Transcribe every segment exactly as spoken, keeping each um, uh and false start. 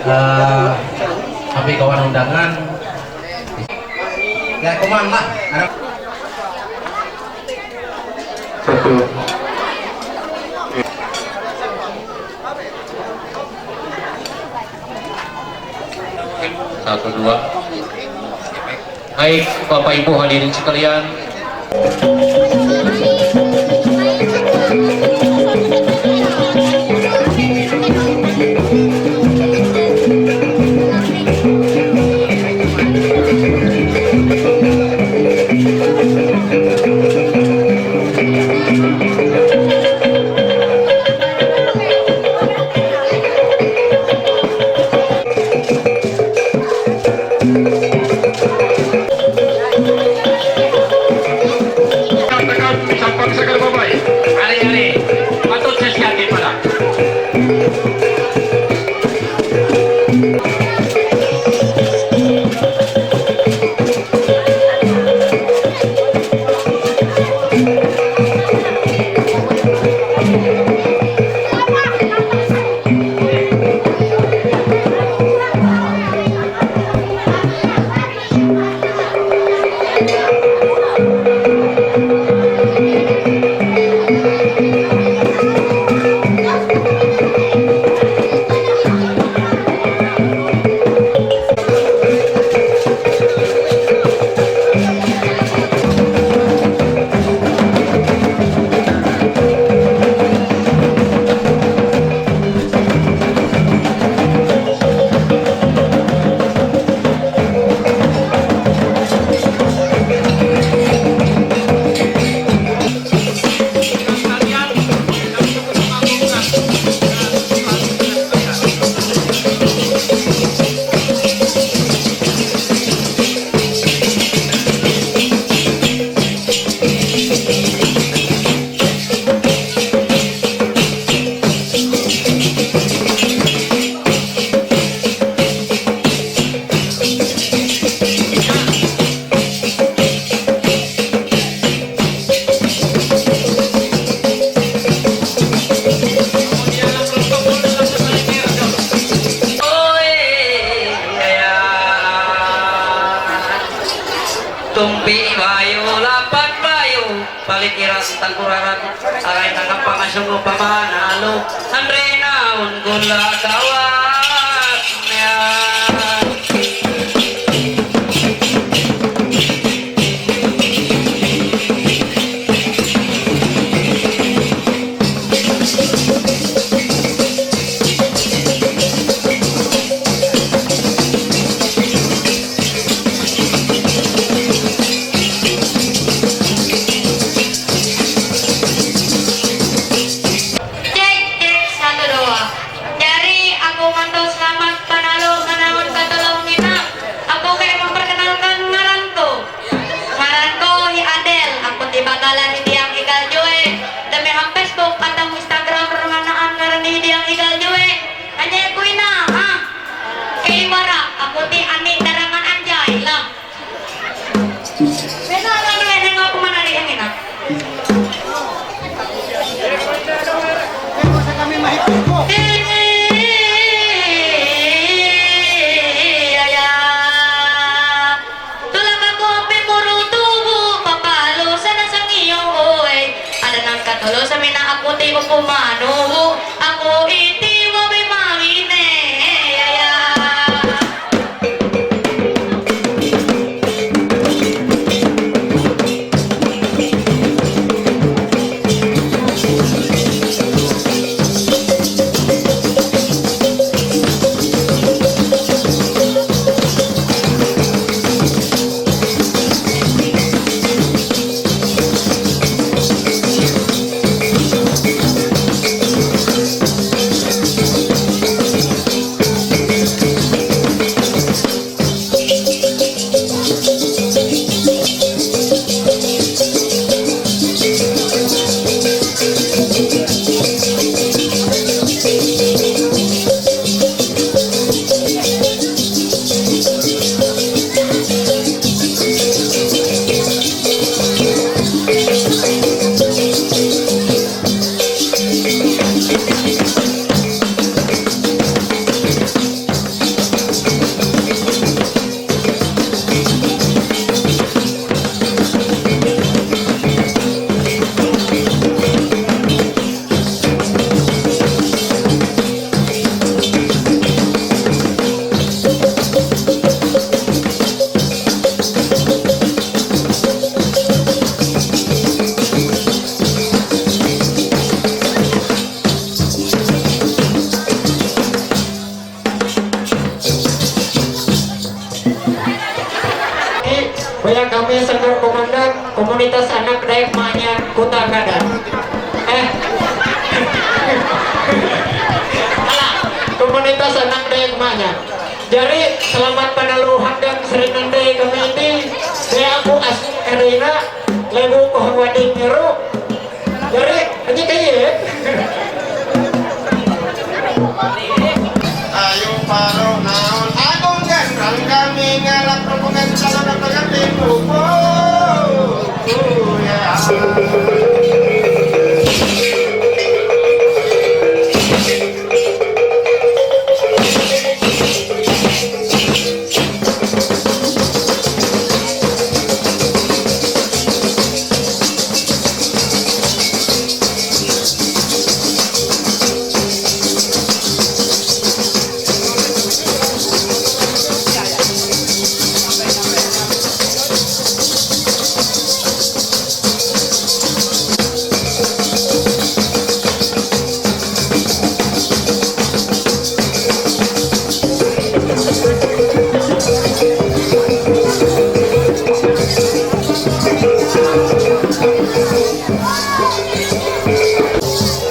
Ă, Abi Kawan undangan. Ya, kuman lah. Ada. Satu. Satu, dua. Baik, Bapak Ibu hadirin sekalian. Tumpi bayu, lapan bayu, balik iras tangkuraran, aray nakapangasulo pamanalu, andre naun gula kawatnya. Cek, cek, satu, dua. Dari aku mantu Voy a cambiar ese cuerpo mandar, comunitas anak dayak manya kota kadar. Eh. Ala, comunitas anak dayak manya. Jadi, selamat pada lu hadang serinande kami ini. Saya aku asli Karina, lebu kohong wading nyeru. Jadi, aja kayak ya. Ayo, paro, naon, agung, kan, kami ngalap rombongan calon apa yang tipu. Oh, oh, ya.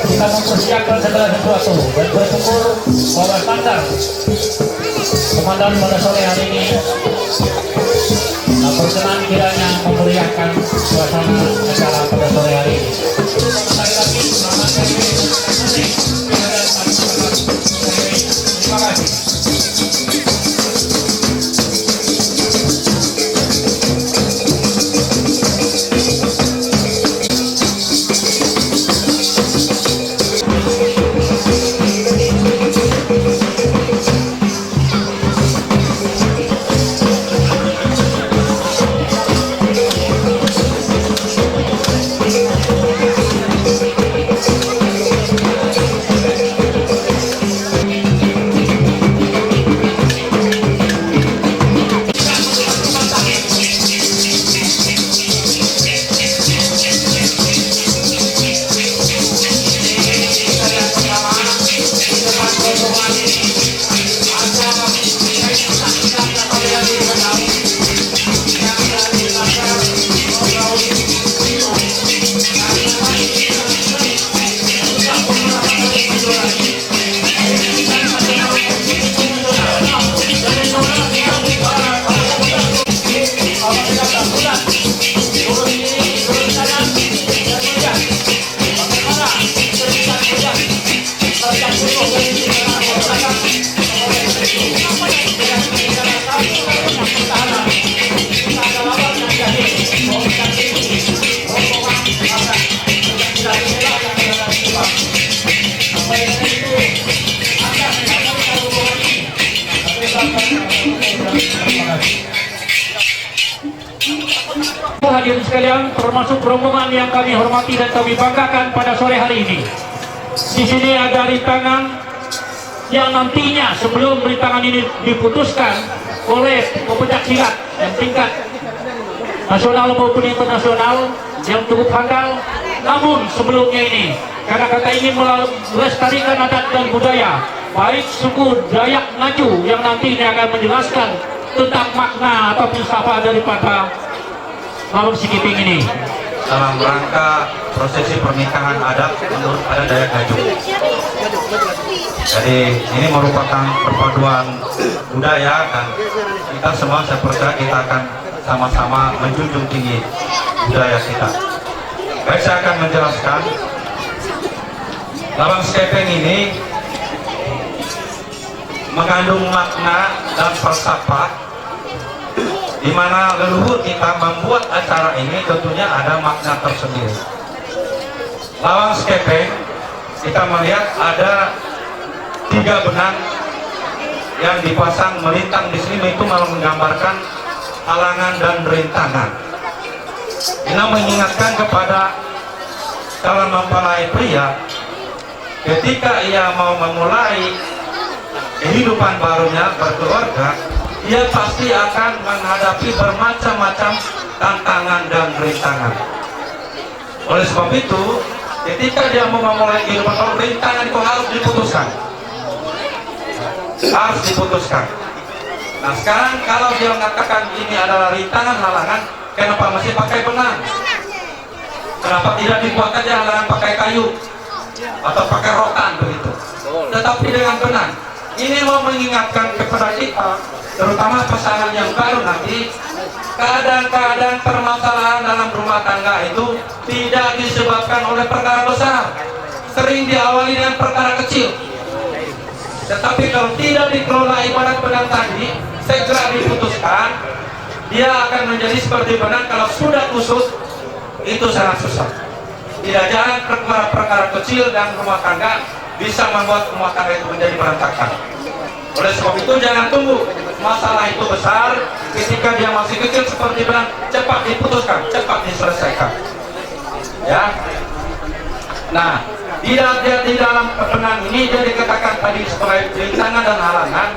Kita mempersiapkan segala sesuatu dan bersyukur bahwa Sanggar Komandan pada sore hari ini, nah, berkenan kiranya memeriahkan suasana acara pada sore hari ini. Sekali lagi, selamat hari ini. Terima kasih. Hadirin sekalian, termasuk rombongan yang kami hormati dan kami banggakan pada sore hari ini. Di sini ada rintangan yang nantinya sebelum rintangan ini diputuskan oleh pemecah silat yang tingkat nasional maupun internasional yang cukup handal. Namun sebelumnya ini, karena kita ingin melestarikan adat dan budaya, baik suku Dayak Ngaju yang nanti ini akan menjelaskan tentang makna atau filsafat daripada Lawang Sikiping ini. Dalam rangka prosesi pernikahan adat menurut adat Dayak Ngaju. Jadi, ini merupakan perpaduan budaya dan kita semua, saya percaya, kita akan sama-sama menjunjung tinggi budaya kita. Baik, saya akan menjelaskan. Lawang Sikiping ini mengandung makna dan falsafah, di mana leluhur kita membuat acara ini tentunya ada makna tersendiri. Lawang Sikiping, kita melihat ada tiga benang yang dipasang melintang di sini, itu malah menggambarkan halangan dan rintangan. Ini mengingatkan kepada calon mempelai pria, ketika ia mau memulai kehidupan barunya berkeluarga, ia pasti akan menghadapi bermacam-macam tantangan dan rintangan. Oleh sebab itu, ketika dia mau memulai kehidupan baru, rintangan itu harus diputuskan. Harus diputuskan. Sekarang kalau dia mengatakan ini adalah rintangan, halangan, kenapa masih pakai benang? Kenapa tidak dibuat aja halangan pakai kayu atau pakai rotan begitu? Tetapi dengan benang. Ini mau mengingatkan kepada kita, terutama pasangan yang baru nanti, kadang-kadang permasalahan dalam rumah tangga itu tidak disebabkan oleh perkara besar, sering diawali dengan perkara kecil. Tetapi kalau tidak dikelola ibarat benang tadi, segera diputuskan, dia akan menjadi seperti benang, kalau sudah kusut, itu sangat susah. Tidak jarang perkara-perkara kecil dalam rumah tangga bisa membuat rumah tangga itu menjadi berantakan. Oleh sebab itu, jangan tunggu masalah itu besar, ketika dia masih kecil seperti benang, cepat diputuskan, cepat diselesaikan. Ya. Nah, tidak dia di dalam benang ini dia dikatakan tadi sebagai rintangan dan halangan,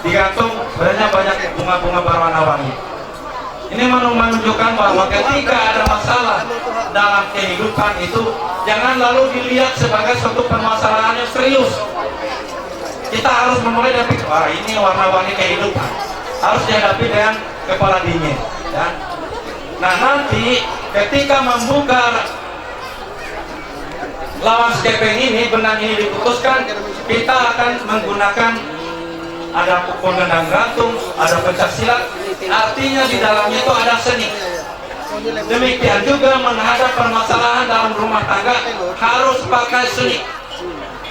digantung sebenarnya banyak bunga-bunga berwarna-warni. Ini menunjukkan bahwa ketika ada masalah dalam kehidupan itu, jangan lalu dilihat sebagai suatu permasalahan yang serius. Kita harus memulai dari, wah, ini warna-warni kehidupan, harus dihadapi dengan kepala dingin, ya. Nah, nanti ketika membuka lawan skepeng ini, benang ini diputuskan, kita akan menggunakan, ada pukul gendang gantung, ada pencak silat, artinya di dalamnya itu ada seni. Demikian juga menghadap permasalahan dalam rumah tangga harus pakai seni.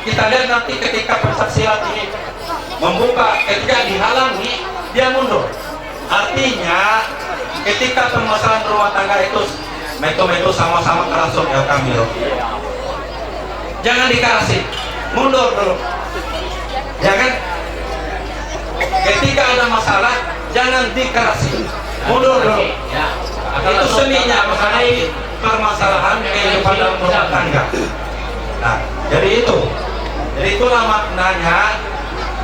Kita lihat nanti ketika pencak silat ini membuka, ketika dihalangi, dia mundur. Artinya, ketika permasalahan rumah tangga itu metu-metu sama-sama kerasuk ya kami, loh. Jangan dikasih, mundur dulu. Ya kan? Ketika ada masalah, jangan dikasih, mundur dulu. Itu seninya mengenai permasalahan kehidupan dalam rumah tangga. Nah, jadi itu. Jadi itulah maknanya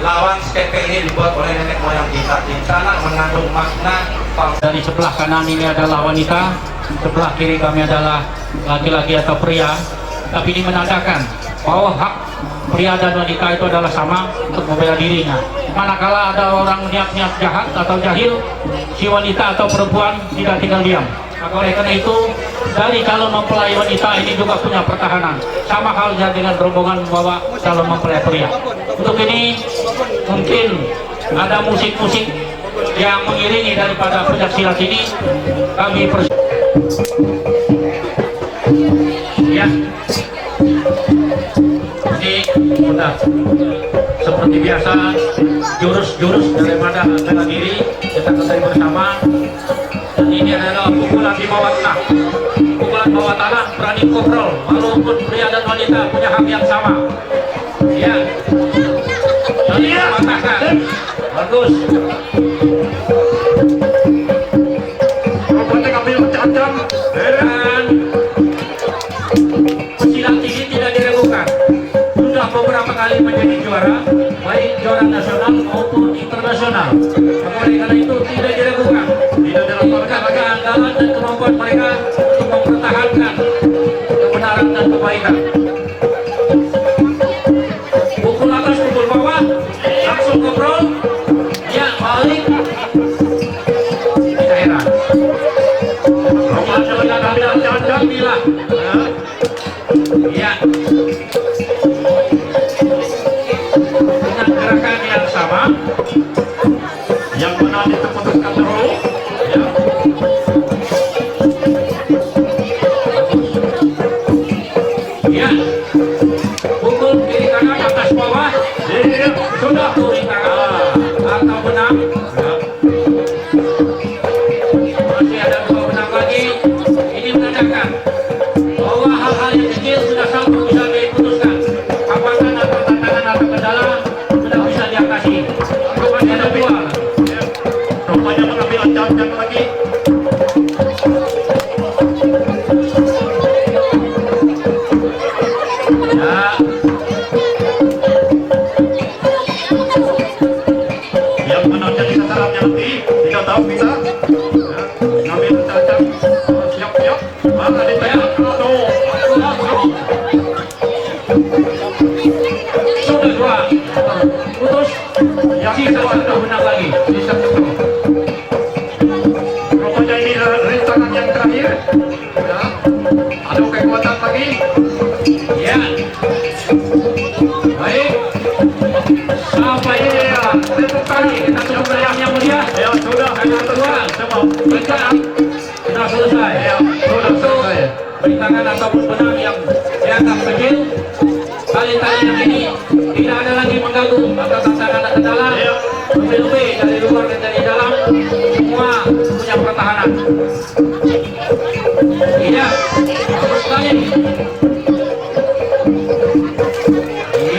lawan skepeng ini dibuat oleh nenek moyang kita. Di sana mengandung makna palsu. Dari sebelah kanan ini adalah wanita, sebelah kiri kami adalah laki-laki atau pria. Tapi ini menandakan bahwa hak pria dan wanita itu adalah sama untuk membela dirinya. Manakala ada orang niat-niat jahat atau jahil, si wanita atau perempuan tidak tinggal diam. Maka oleh karena itu, dari calon mempelai wanita ini juga punya pertahanan. Sama halnya dengan rombongan membawa calon mempelai pria. Untuk ini, mungkin ada musik-musik yang mengiringi daripada pencak silat ini. Kami pers- Ya. Ini sudah seperti biasa, jurus-jurus daripada bela diri kita ketahui bersama. Dan ini adalah pukulan di bawah tanah. Pukulan bawah tanah, berani koprol. Walaupun pria dan wanita punya hak yang sama. Ya. Tadi patahkan. Bagus. Rupanya kami macam-macam. Dan pesilat ini tidak diragukan. Sudah beberapa kali menjadi juara, baik juara nasional maupun internasional. Maka oleh karena itu tidak diragukan. Tidak diragukan. Keandalan dan kemampuan mereka untuk mempertahankan kebenaran dan kebaikan. Pukul atas, pukul bawah, langsung ngobrol. Ya, balik. Tidak heran. Rombongan dengan anda, anda bilang, ya. Ya. Dengan gerakan yang sama. Yang mana kita putuskan dulu, ya. Ya. Pukul kiri kanan, atas bawah. Iya, iya. Sudah kiri kanan. Atau benang. Ya. Masih ada dua benang lagi. Ini menandakan bahwa hal-hal yang kecil sudah sanggup bisa diputuskan. Hambatan atau tantangan atau kendala sudah bisa diatasi. Masih ada dua. Rupanya mengambil ancaman lagi. Ya. Yang mana jadi sasarannya nanti, tidak tahu kita. Ya. Ngambil ancaman. Siap-siap. Mana ada yang tahu? Sudah dua. Putus. Yang Հունակալի, Կրոկոդիլի ռիստանան և Տահիր։ Ալո կեկոտատագի։ Յա։ Այ, սա պայել է, դեպուկանի, դեպուկանի, դեպուկանի, դեպուկանի, Բնական արտապոտ բնավ և հիանալ տակել, տալի տալի նկերի, իր ադալակի մնալու, ատատանցական ադալա, ուպելուպե, տալի լուվար կտալի դալա, մուա, մուա պրատահանան։ Իրա, տալի։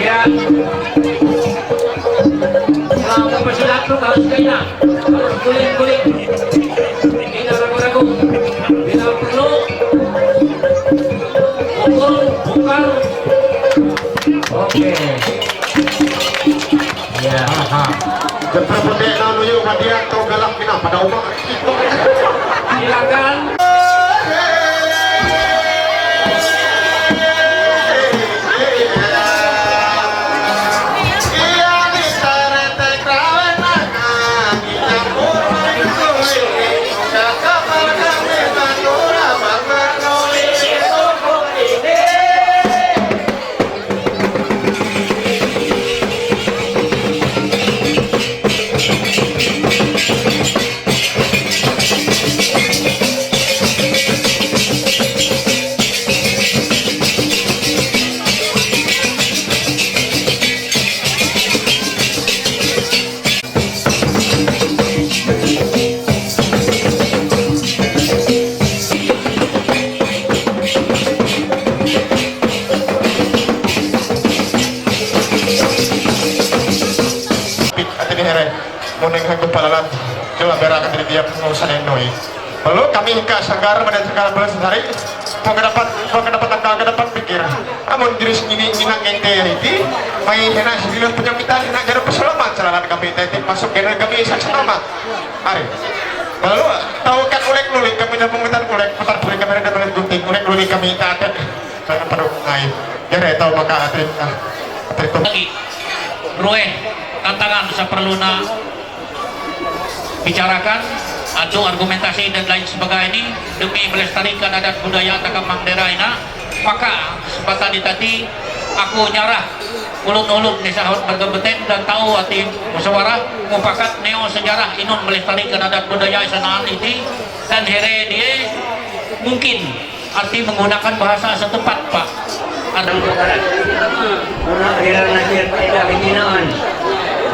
Իրա։ Ա, պապաշիլատու, պապաշկայնա, պապաշկուլին, կուլին։ Okay. Yeah, aha. Silakan. Atene here, moneng hanggo palalan, jela bera kan dari dia pengurusan enoi. Lalu kami hingga sanggar, mana sanggar belas hari, mau ke dapat, mau ke dapat tanggal, ke dapat pikir. Amun diri sendiri nginang ngente hari ini, mai hena sendiri punya kita, hena jero peselamat, selamat kami tadi masuk ke kami saksi nama. Hari. Lalu tahu kan ulek lulik, kami dah mengutan ulek, putar balik kamera dan balik gunting, ulek lulik kami tak ada. Sana perlu ngai. Ya, tahu maka atrit, ah, atrit tu. Lagi, ruweh, tantangan sa perlu na bicarakan, adu argumentasi dan lain sebagainya demi melestarikan adat budaya takam mangdera ina, maka kesempatan tadi aku nyarah ulun-ulun ni sahut bergembetin dan tahu ati musyawarah mupakat neo sejarah inun melestarikan adat budaya sanaan iti dan here dia mungkin Arti menggunakan bahasa setempat, Pak. Ada. Una ira nasir ita bikinaan.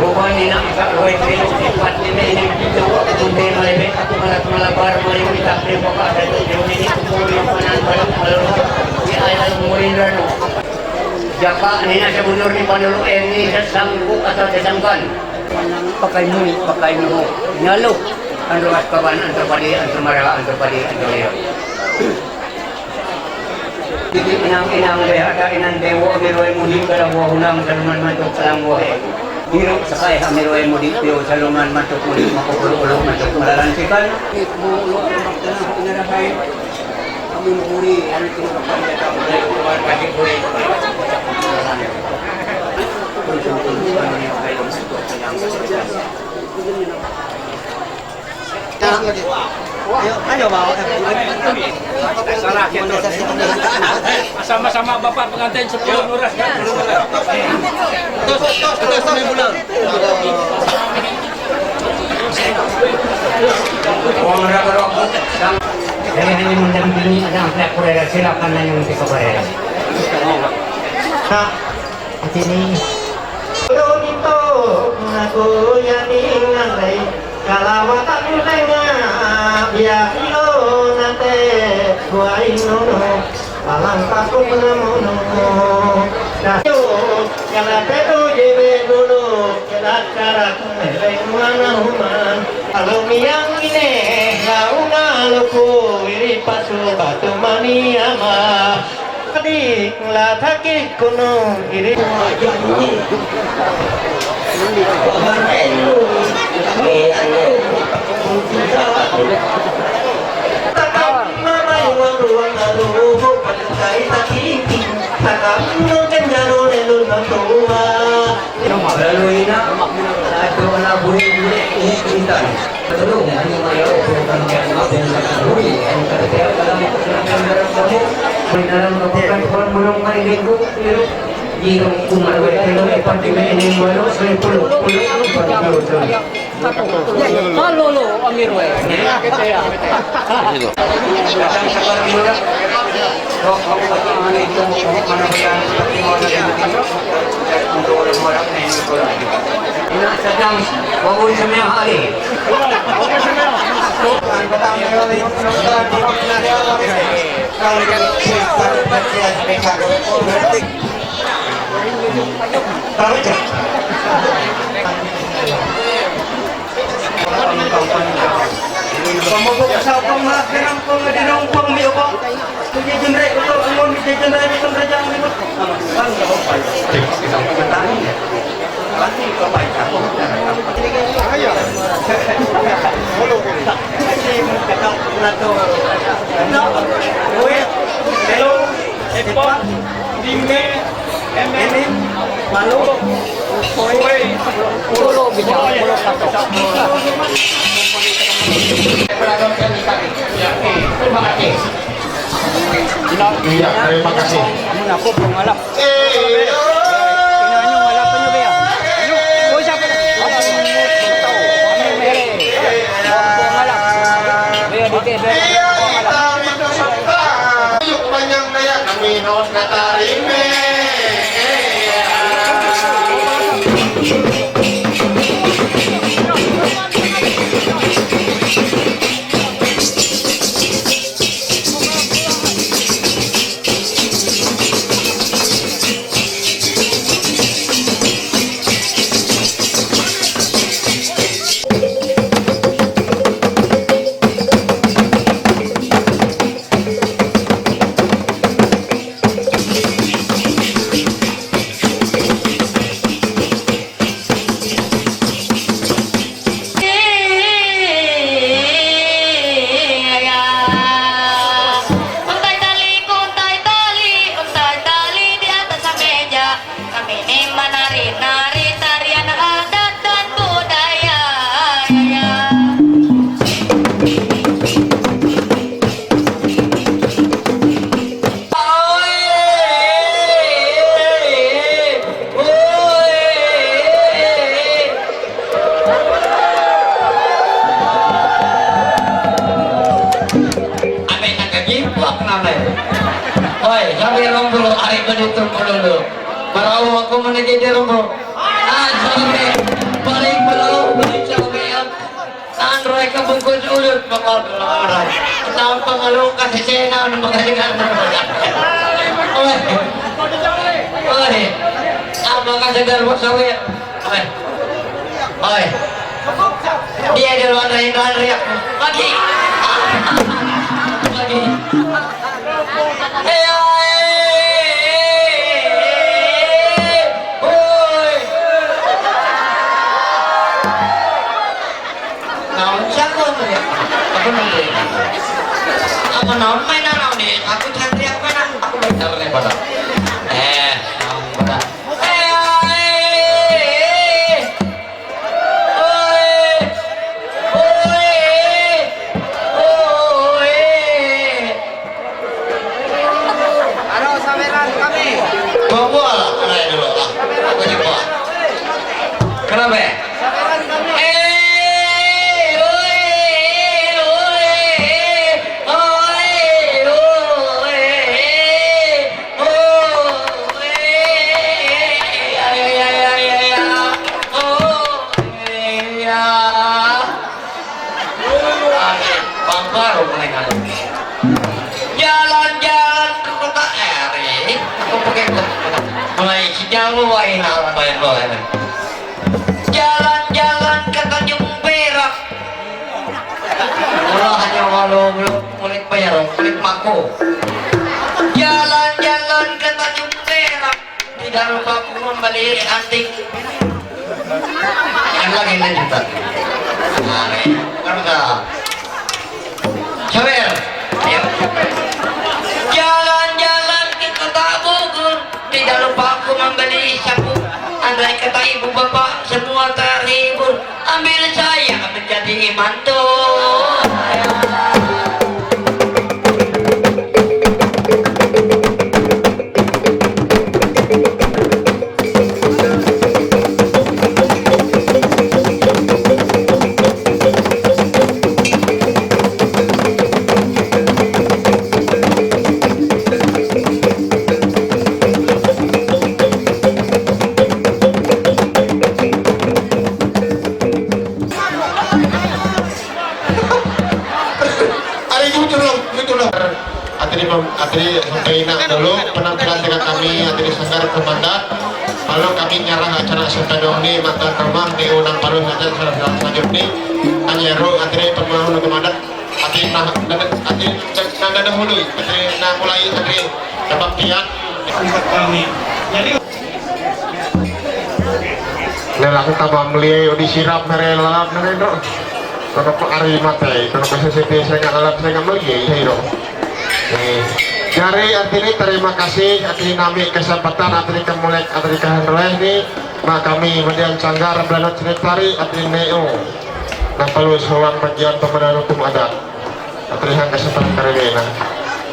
Bukan ina sa kue krim sifat ini ini kita waktu mungkin lebih aku malas malabar mari kita terima kasih jauh ini kumpul yang panan baru malu di ayah murin ranu. Jaka nina sebujur ni panulu ini sesangku atau sesangkan. Pakai mui, pakai nuhu. Nyalo. Antu askaban, antu padi, antu mara, antu padi, antu leo. Jadi inang-inang deh, ada inang dewo, amiroy muhim, kalau wahunang, saluman mantuk, salang wahe. Hirup sakai, amiroy mudik, pio, saluman mantuk, mudik, makupulu, ulu, mantuk, malalansikan. Amun buri, anu, tinu, kapan, datang, mulai, keluar, kasih, buri. Konsum, konsum, anu, yang kayak, yang kayak, Sama-sama Bapak pengantin sepuluh nuras. Terus, terus, terus, sampai pulang. Jadi hanya mendampingi ada angkat kurera silakan yang kita kurera. Nah, Atini. Dito, naku yani ngangai, kalawatan lenga, biya ilo nate, buai nono, alang paku penamono. Dayo, kala pedo jebe dulu, kala karak meleng mana huma. Kalau miang ine, launa luku, iri pasu, batu mani ama. Adik la thaki kunu iri. Takam mama yuang ruang alu, pakai taki, takam no kenjaro lelu no tua. Lalu ina, atu na Allô, allô, Amir, ouais. Iya, terima kasih. Oi, sabi rombo, ari ko dito, pololo. Para ako, ako mo nagtitiro mo. Ah, sabi, balik mo, balik sa mga. Saan, Roy, ka bungkol sa ulo? Mga, mga, mga. Saan pangalo ka sa sena, ano, mga ganyan? Oy. Oy. Ah, mga sa darwa sa ulo. Oy. Oy. Dia ada ruang lain, ruang riak. Pagi. Pagi. Ano, saberan kami. Bawa, ano yun, ano? Ako din po. Grabe. Pamparo ko na yung ano. Jalan-jalan ke kota Eri. Aku pakai kota. Mulai sejauh lain apa yang boleh. Jalan-jalan ke Tanjung Perak. Wala hanya walau belum kulit bayar, kulit mako. Jalan-jalan ke Tanjung Perak. Tidak lupa aku membeli anting. Yang lagi lanjutan. Nah, kan udah. Sawer. Ayo. Jalan-jalan ke kota Bogor. Tidak lupa aku membeli sapu. Like a Bible, Papa, Samuel Taribur, Ambil saya menjadi imam tu. Ari, gutulong, gutulong. Atri, atri, sampai nak dulu penampilan dengan kami, atri Sanggar Komandan. Lalu kami nyerah acara sampai dulu ni, makan rumah ni, unang palu saja, salah, salah, selanjutnya. Hanya ro, atri, pemalu komandan. Atri, nah, nah, atri, nah, nah, dahulu, atri, nah, mulai, atri, dapat pian. Jadi, Nela kita mamli ayo disiram mere lalap mere do. Kono ko ari mate, kono ko sesete saya nggak lalap saya nggak meli ayo do. Eh, jari artini terima kasih, artini nami kesempatan, artini kemulek, artini kehenreh ni. Mak kami median Sanggar, belanat seretari, artini neo. Nah, perlu seorang bagian pemeran hukum adat. Atri hangka setang karibena.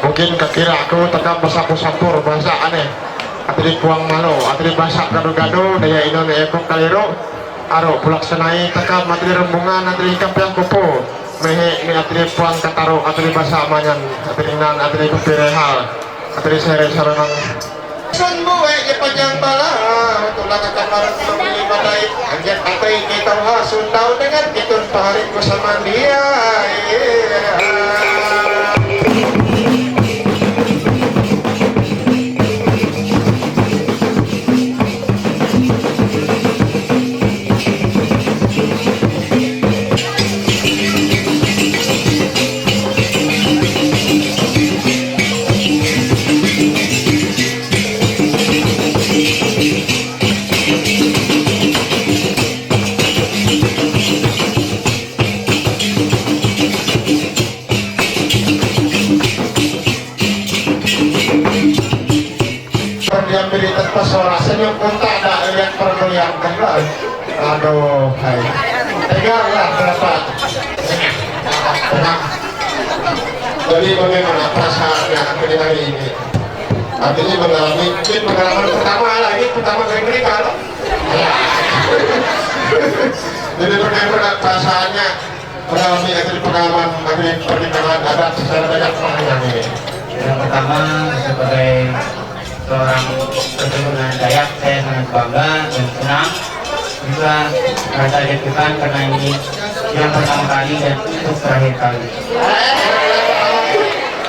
Mungkin kakira aku tekam bahasa Pusapur, bahasa aneh. Atri puang malo, atri bahasa gado-gado, daya ino ne eko kaliro. Aro pulak senai tekam atri rembungan, atri hikap yang kupu. Mehe ni atri puang kataro, atri bahasa manyan, atri nan, atri pepirehal, atri sere saranang. Sun buwe ye pajang bala, tulak ka kamar ko ni badai, anjak atay kita ha sundau dengan kitun paharit ko samandia. Diambil tempat seorang senyum pun tak ada, lihat permeriahkan lah. Aduh, hai. Tegaklah, Bapak. Jadi bagaimana perasaannya akhir hari ini? Artinya mengalami, mungkin pengalaman pertama lah, ini pertama kali menikah, loh. Ya. Jadi bagaimana perasaannya mengalami akhir pengalaman akhir pernikahan adat secara banyak pengalaman ini? Yang pertama, sebagai seorang keturunan Dayak, saya sangat bangga dan senang juga merasa deg-degan karena ini yang pertama kali dan untuk terakhir kali.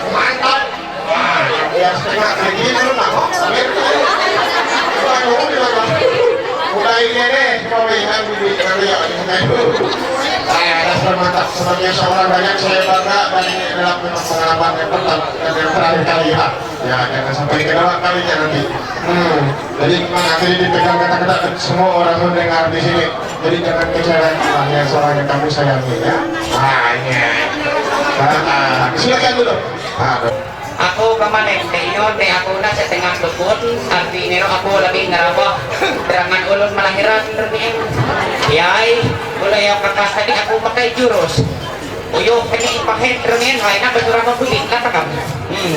Mantap. Wah, ya setengah begitu, nah, kok. Wah, ini, Bapak. Udah ini deh, kami yang di, kami yang di. Ah, dasar mantap. Sebagai seorang Dayak, saya bangga dan ini adalah memang pengalaman yang pertama dan yang terakhir kali, ya. Ya, jangan sampai kedua kalinya nanti. Hmm. Jadi, memang akhirnya dipegang kata-kata semua orang mendengar di sini. Jadi, jangan kecewa lah yang seorang yang kamu sayangi, ya. Ah, iya. Ah, ah. Silakan dulu. Ah, Ako kamanen, te inon, te ako na sa tengah lupon, arti nero ako labi ngaraba, terangan ulun malahiran, rni. Yay, ulo yaw kakas tadi ako makai jurus. Uyo, kani ipahet, rni, hay na, basura mabuti, natakam. Hmm.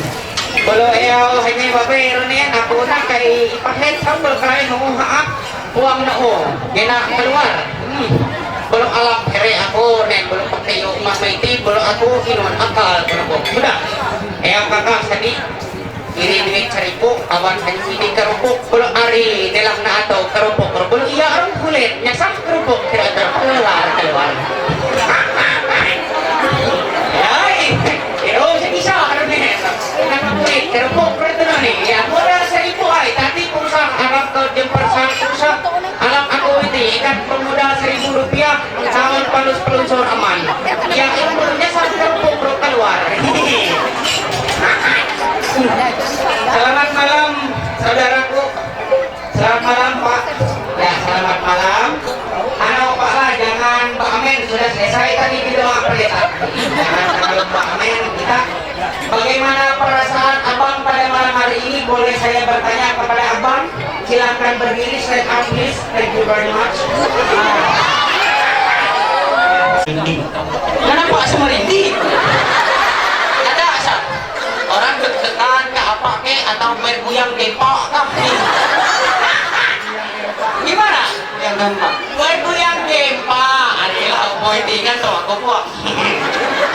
Ulo yaw, hay na, babe, rni, ako na kay ipahet, ang balkay, no, ha, Puang na o, gina keluar. Hmm. Belum alam pere aku, nen belum pakai yuk mas maiti, belum aku inon akal, belum aku. Sudah. Eh, kakak tadi, ini duit seribu, awan hanya ini kerupuk, belum ari, dalam na atau kerupuk, kerupuk. Belum iya orang kulit, nyasar kerupuk, kira-kira keluar, keluar. Ya, eh, eh, oh, saya bisa, kerupuk. Kerupuk, kerupuk, ni. Ya, modal seribu, ay, tadi pulsa, harap kau jempar satu, Alam aku ini ikat pemodal seribu rupiah, tahun palus peluncur aman. Ya, ilmunya sampai pukul keluar. Selamat malam, saudaraku. Selamat malam, Pak. Ya, selamat malam. Anu, Pak lah, jangan Pak Amin, sudah selesai tadi di doa pendeta. Jangan terlalu Pak Amin, kita. Bagaimana perasaan Abang pada malam hari ini? Boleh saya bertanya kepada Abang? Silakan berdiri, stand up, please. Thank you very much. Kenapa semerinding? Ada asal. Orang deg-degan kah apa kek atau bergoyang gempa kah? Gimana? Yang gempa. Bergoyang gempa. Adalah boy, ingat tuh aku buat.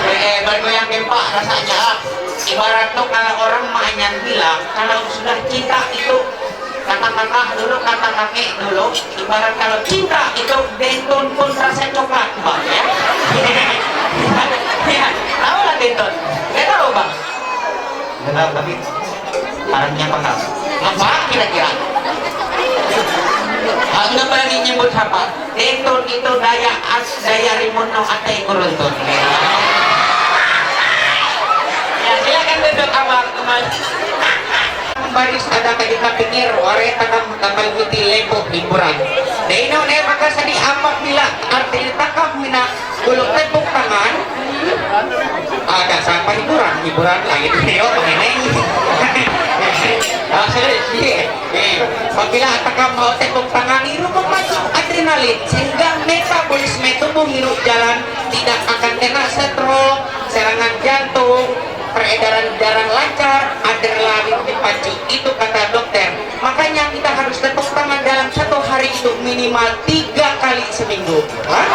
Eh, bergoyang gempa rasanya. Ibarat tuh kalau orang Maanyan bilang, kalau sudah cinta itu kata kakak dulu, kata kakek dulu, ibarat kalau cinta itu Dentun pun rasa coklat, Bang, ya. Ya, tahu lah Dentun? Nggak tahu, Bang? Nggak tahu, tapi parangnya pengap. Apa kira-kira? Ah, nggak berani nyebut siapa. Dentun itu daya as, daya rimun no ate kuruntun. Ya, silakan duduk, Abang, kembali. Baris ada ka di ka pingir, wari takam tamal miti lepo hiburan. Deno ne maka sadi apabila arti takam mina gulung tepuk tangan. Ada siapa hiburan? Hiburan lain. Yo, mengenai. Ah, serius, iya. Eh, apabila takam mau tepuk tangan, itu memacu adrenalin sehingga metabolisme tubuh hirup jalan, tidak akan kena stroke, serangan jantung, peredaran darah lancar, adrenalin dipacu. Itu kata dokter. Makanya kita harus tepuk tangan dalam satu hari itu minimal tiga kali seminggu. Hah?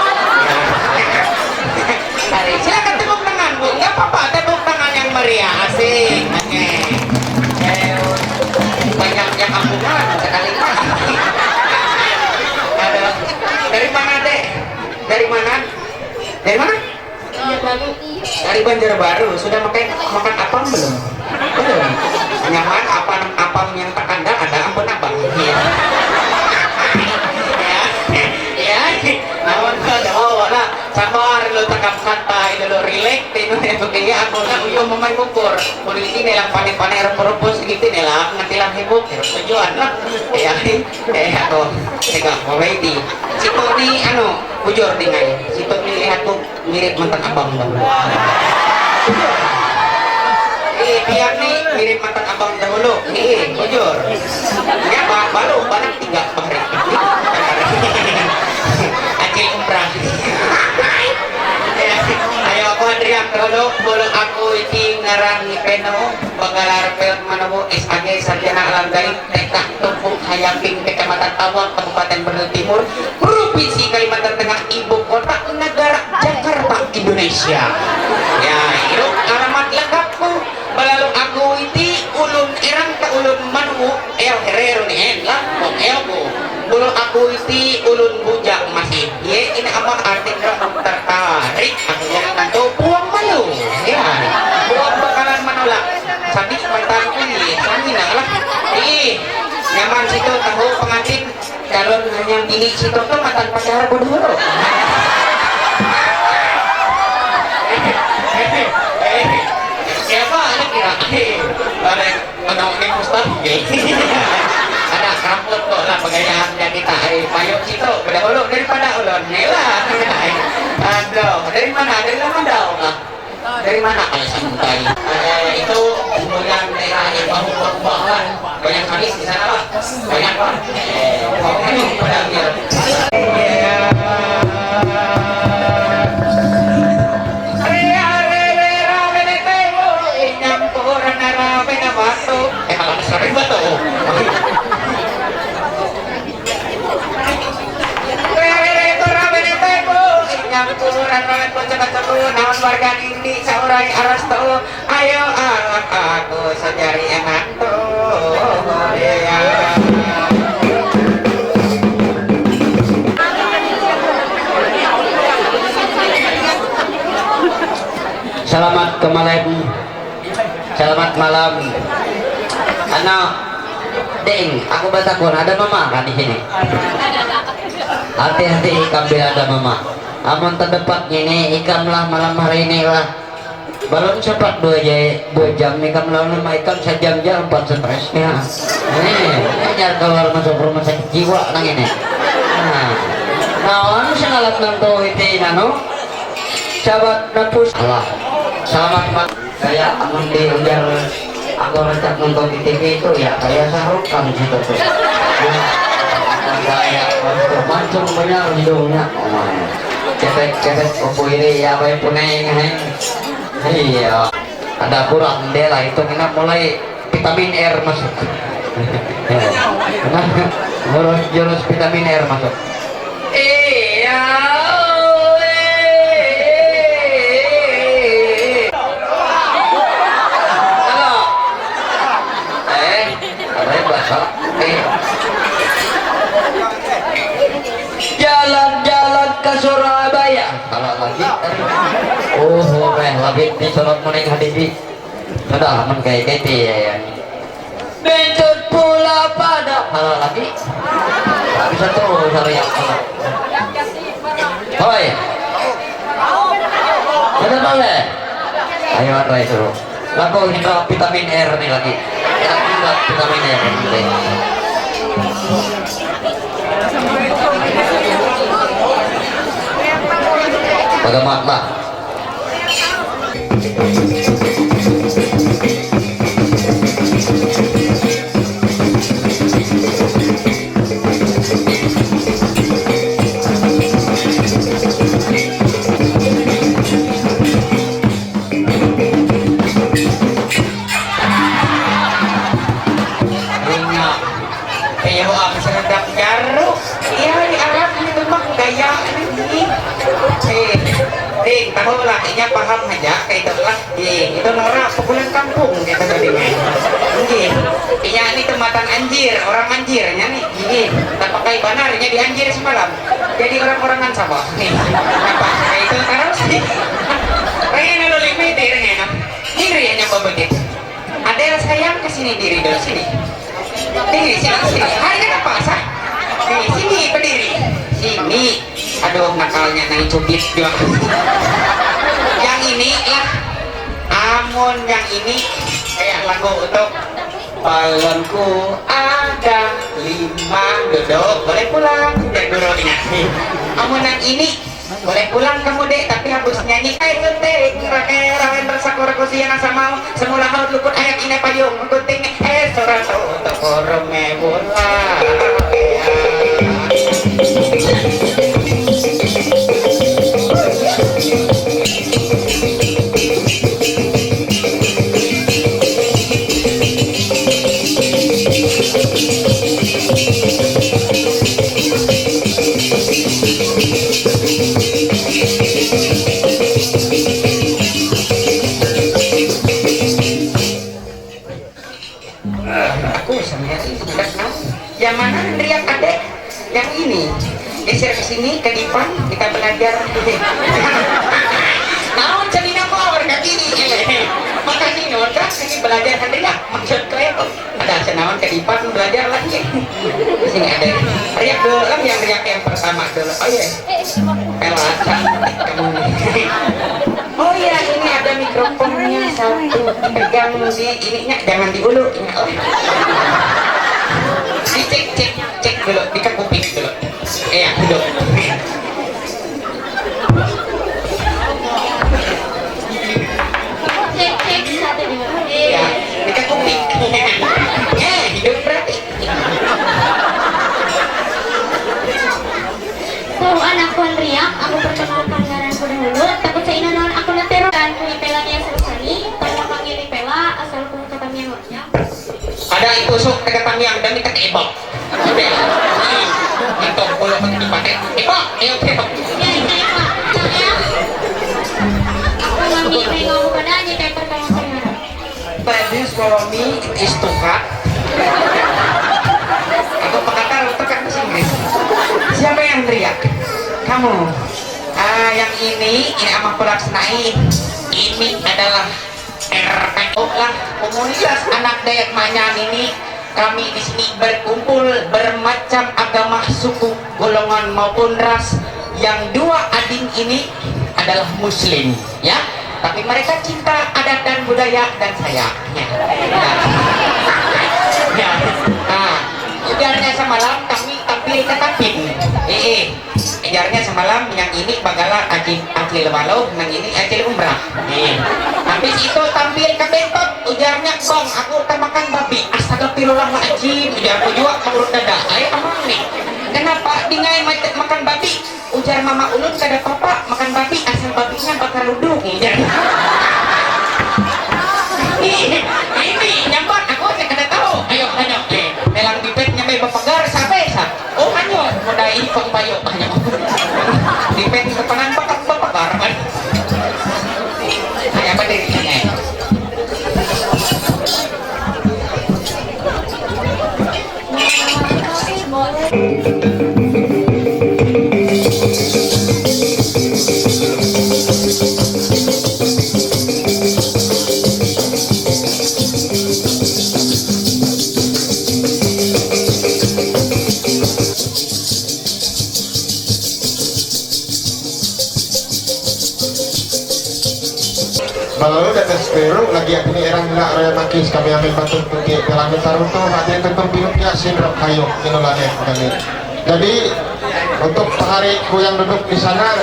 Hari. Silakan tepuk tangan, Bu. Nggak apa-apa, tepuk tangan yang meriah. Asik. Oke. Eh, banyak yang kampungan sekali. Aduh. Dari mana, Dek? Dari mana? Dari mana? Dari Banjarbaru. Sudah makan, makan apam belum? Belum. Nyaman apam, apam yang terkandang ada ampun abang. Iya. Ya. Ya. Namun kada mau lah. Sabar lo, takam santai dulu, relax. Tino ya, begini aku nak uyuh mamai bukur. Kulit ini lah panik-panik rumput-rumput segitu nih lah. Nanti lah hibuk. Tujuan lah. Ya. Eh, ako. Teka, already. Si Tony, ano, bujur dengan. Si Tony lihat tuh. Mirip mantan abang dahulu. Iya, biar nih mirip mantan abang dahulu. Iya, bujur. Ya, ba-, baru barang tiga hari. Acil umrah. Ayo, aku Adrian dahulu, boleh aku ini ngarang ni Peno, bakalar pel mana bu, S A G, sarjana alam gaib, T K Tumpuk Hayaping, Kecamatan Awang, Kabupaten Berdil Timur, Provinsi Kalimantan Tengah, ibu kota negara Jakarta, Indonesia. Ya, itu alamat lengkapku. Balalu aku iti ulun erang ka ulun manu, eh, Herero ni, eh, lah, kok, eh, aku. Ulun aku iti ulun bujang masih. Ye, ini apa artinya tertarik? Aku jadi tentu buang malu. Ya, buang bakalan menolak. Sandi mantan kulit, sandi nak lah. Ih, nyaman situ tahu pengantin. Calon hanya pilih si Toto mantan pacar bodoh lo. Siapa anak kira? Ada menang ni mustahil. Ada keramput kok lah pegayaan jadi tak hari payung situ. Pada ulun daripada ulun ni lah. Aduh, dari mana? Dari mana daun lah? Dari mana alasan tadi? Eh, itu hubungan daerah yang bahu berubah, Pak. Banyak habis di sana, Pak. Banyak, Pak. Eh, mau minum pada dia. Eh, malah sering banget tuh. Rere, rere, kora, bene, teko, inyang, kuburan, ramen, pocok, kacau, naon warga ini, saurai, aras, tau, ayo, anak aku, sejari, enak, tuh, ya. Selamat kembali. Selamat malam. Ano, Ding, aku batakon, ada mama kan di sini? Hati-hati ikam bila ada mama. Amun terdepak gini, ikam lah malam hari ini lah. Belum sempat dua jam, dua jam ikam lawan mama ikam sejam-jam empat stresnya. Ini, ini nyar keluar masuk rumah sakit jiwa nang ini. Nah, nah, orang sing alat nanto itu nano. Sahabat Napus. Alah. Selamat, Pak. Saya amun di ujar Agora está com todo tipo e tu ya, ya se arrucan y todo. Ya, ya, ya, mancho, ya, ya, ya. Qué pe, qué pe, o puede ya, va a poner en, en, ya. Ada kurang dia lah, itu kena mulai vitamin R masuk. Ngurus jurus vitamin R masuk. Iya, oh, eh, eh, eh, eh. Ano? Eh, ano yung basa? Eh. Jalan-jalan ke Surabaya. Salah lagi. Oh, oh, eh, lagi disorot mo na yung hadithi. Ada, aman kayak gitu ya, ya. Bentuk pula pada. Salah lagi. Bisa tuh, salah ya. Hoi. Ada boleh? Ayo, Andra itu. Lagu Indra vitamin R nih lagi. Indra vitamin R nih. Bagaimana? Iya, aku sedang jaru. Iya, di Arab itu mah gaya ini. Eh, Ding, tahu lah, inya paham aja, kayak itu lah. Iya, itu Nora, pukulan kampung, gitu tadi, men. Iya, inya ini tuh matan anjir, orang anjirnya nih. Iya, tak pakai banar, inya di anjir semalam. Jadi orang-orangan sama. Nih, apa? Kayak itu, terus. Pengen lu limit, ya, pengen. Ini ya, nyapa begitu. Adel sayang ke sini diri dulu sini. Sini, sini, sini. Hai, kenapa sah? Sini, sini berdiri. Sini. Aduh, nakalnya nang cubit juga. Yang ini lah. Amun yang ini kayak lagu untuk balonku ada lima. Duduk, boleh pulang. Biar dulu ingat. Amun yang ini boleh pulang kamu, Dek, tapi harus nyanyi. Hai, Gunting, rakeran, rasa koro kusian, asa mau, semula haut luput ayat ine payung, Gunting, eh, sora to, to koro me bola. Aku sama sih, tidak tahu. Yang mana Andrea, adek? Yang ini. Geser ke sini, ke depan, kita belajar. Naon, celina power ke kiri. Eh, makasih, Nyonya. Ini belajar Andrea. Maksud saya, ada senawan ke depan, belajar lagi. Di sini ada. Riak dulu lah, yang riak yang pertama dulu. Oh, iya. Pela cantik kamu nih. Oh iya, ini ada mikrofonnya satu. Pegang di ininya, jangan di ulu. Oh. Dicek, cek, cek dulu, dikekupin dulu. Iya, duduk. Cek, cek, satu, dua. Iya, dikekupin. Eh, hidup berarti. Tuh, anak Andrea, aku perkenalkan ngaranku dahulu. Takut sa inanaon aku na, pero ngaranku Ipela Nia Sasani, pangalan panggil Ipela, asalku ka Tamiang. Ada itusok taga Tamiang, dami taga Iba. Ito, ulo ko dipakai. Iba, ayo, ayo. Ya, ya, ya, ya. Aku mami, may ngomong ka na, hindi tayo perkenalkan ngaran. That is for me, it is too hot. Aku pakakar untuk kan bahasa Inggris. Siapa yang teriak? Kamu. Ah, yang ini, ini ama kulak senai. Ini adalah R P O lah. Komunitas anak Dayak Manyan ini, kami di sini berkumpul bermacam agama, suku, golongan maupun ras. Yang dua ading ini adalah Muslim, ya. Tapi mereka cinta adat dan budaya dan saya. Ya. Ya. Ya. Nah, ujarnya semalam kami tampil ke Tapin. Eh, eh. Ujarnya semalam yang ini bagalar acil, acil walau, yang ini acil umrah. Iya. Habis itu tampil ke Bangkok, ujarnya, "Kong, aku udah makan babi, astagfirullahaladzim," ujarku juga menurut dada. Saya emang nih, kenapa dengan makan babi? Ujar mama ulun, "Kada papa makan babi, asal babinya bakar uduk," ujar. Ini nyambat, aku saya kada tahu. Ayo, ayo, eh, melang bibit nyampe bapagar, sampai sa. Oh, hanyar, modai pang payo, hanyar. Depend ke panang pakat bapagar, kan? Ay, apa diri niya, eh? Balalu di atas peru lagi, artinya erang la raya makis kami ambil batu putih pelami tarutu hati tutup pinutnya sinrap kayu inulane kami. Jadi untuk Pak Hari yang duduk di sana,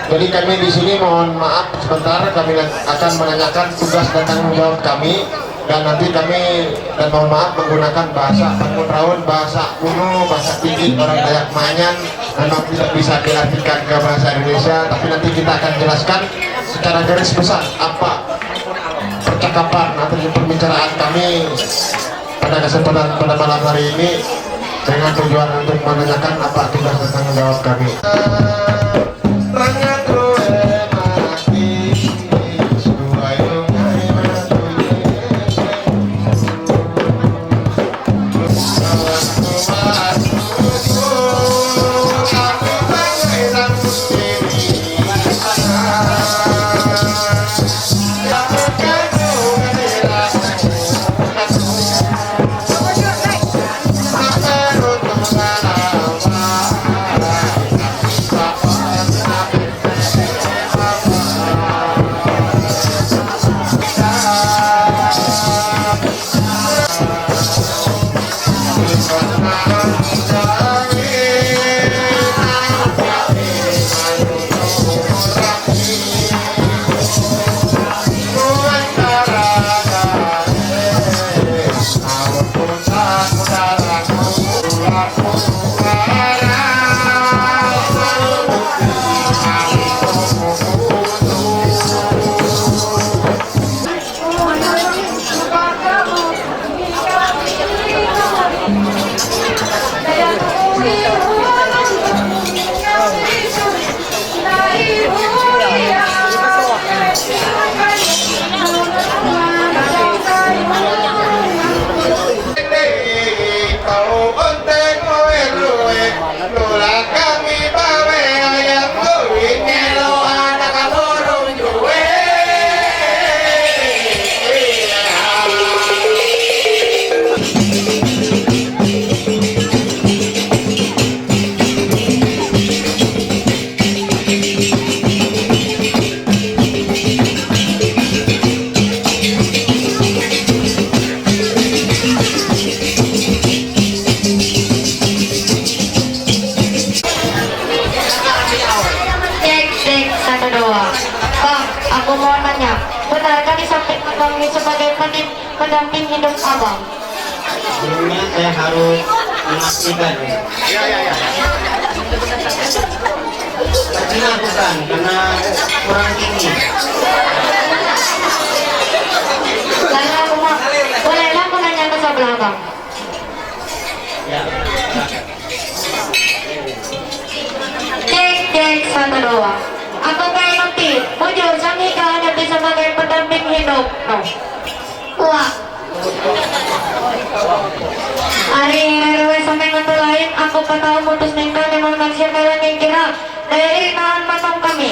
jadi kami di sini mohon maaf sebentar, kami akan menanyakan tugas dan tanggung jawab kami. Dan nanti kami, dan mohon maaf, menggunakan bahasa Bangun Raun, bahasa kuno, bahasa tinggi orang Dayak Manyan, memang tidak bisa diartikan ke bahasa Indonesia, tapi nanti kita akan jelaskan secara garis besar apa percakapan atau pembicaraan kami pada kesempatan pada malam hari ini dengan tujuan untuk menanyakan apa tugas dan tanggung jawab kami. Cek, cek, satu, dua. Bang, aku mau nanya, benarkah di samping abang ini sebagai penim-, pendamping hidup abang? Sebelumnya saya harus memastikan. Sepertinya bukan, karena kurang tinggi. Karena aku mau, bolehlah aku nanya ke sebelah abang? Ya. Cek, cek, satu, dua. Apakah emang Pi? Bujur, Sami kau ada Pi sebagai pendamping hidup? No. Wah. Ari rerwe sampai ngantu lain, aku patau mutus nengka memang manusia kalang yang kira. Dari nahan manong kami.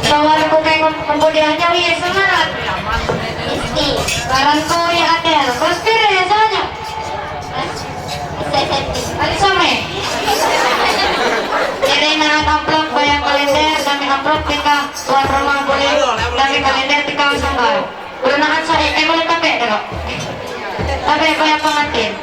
Soal ko kay kumpulyahan niya, uy, sa ngaran. Karan ko, uy, ate, ano, gusto rin, sa niya. Ano sa may? Kaya na ang amplop, bayang kalender, kami amplop, tika, tuwa sa mga buli, kami kalender, tika, isang bar. Pero nakan sa, eh, eh, wala tabi, ano? Tabi, bayang pangatin.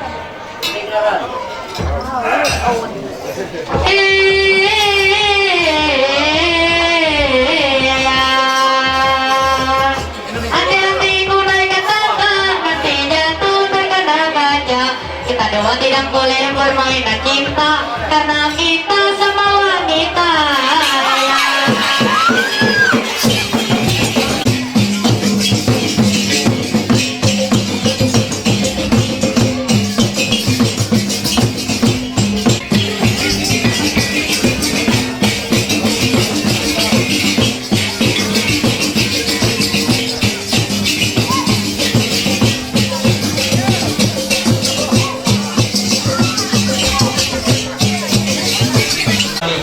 Kita dua tidak boleh bermain cinta karena kita sama wanita.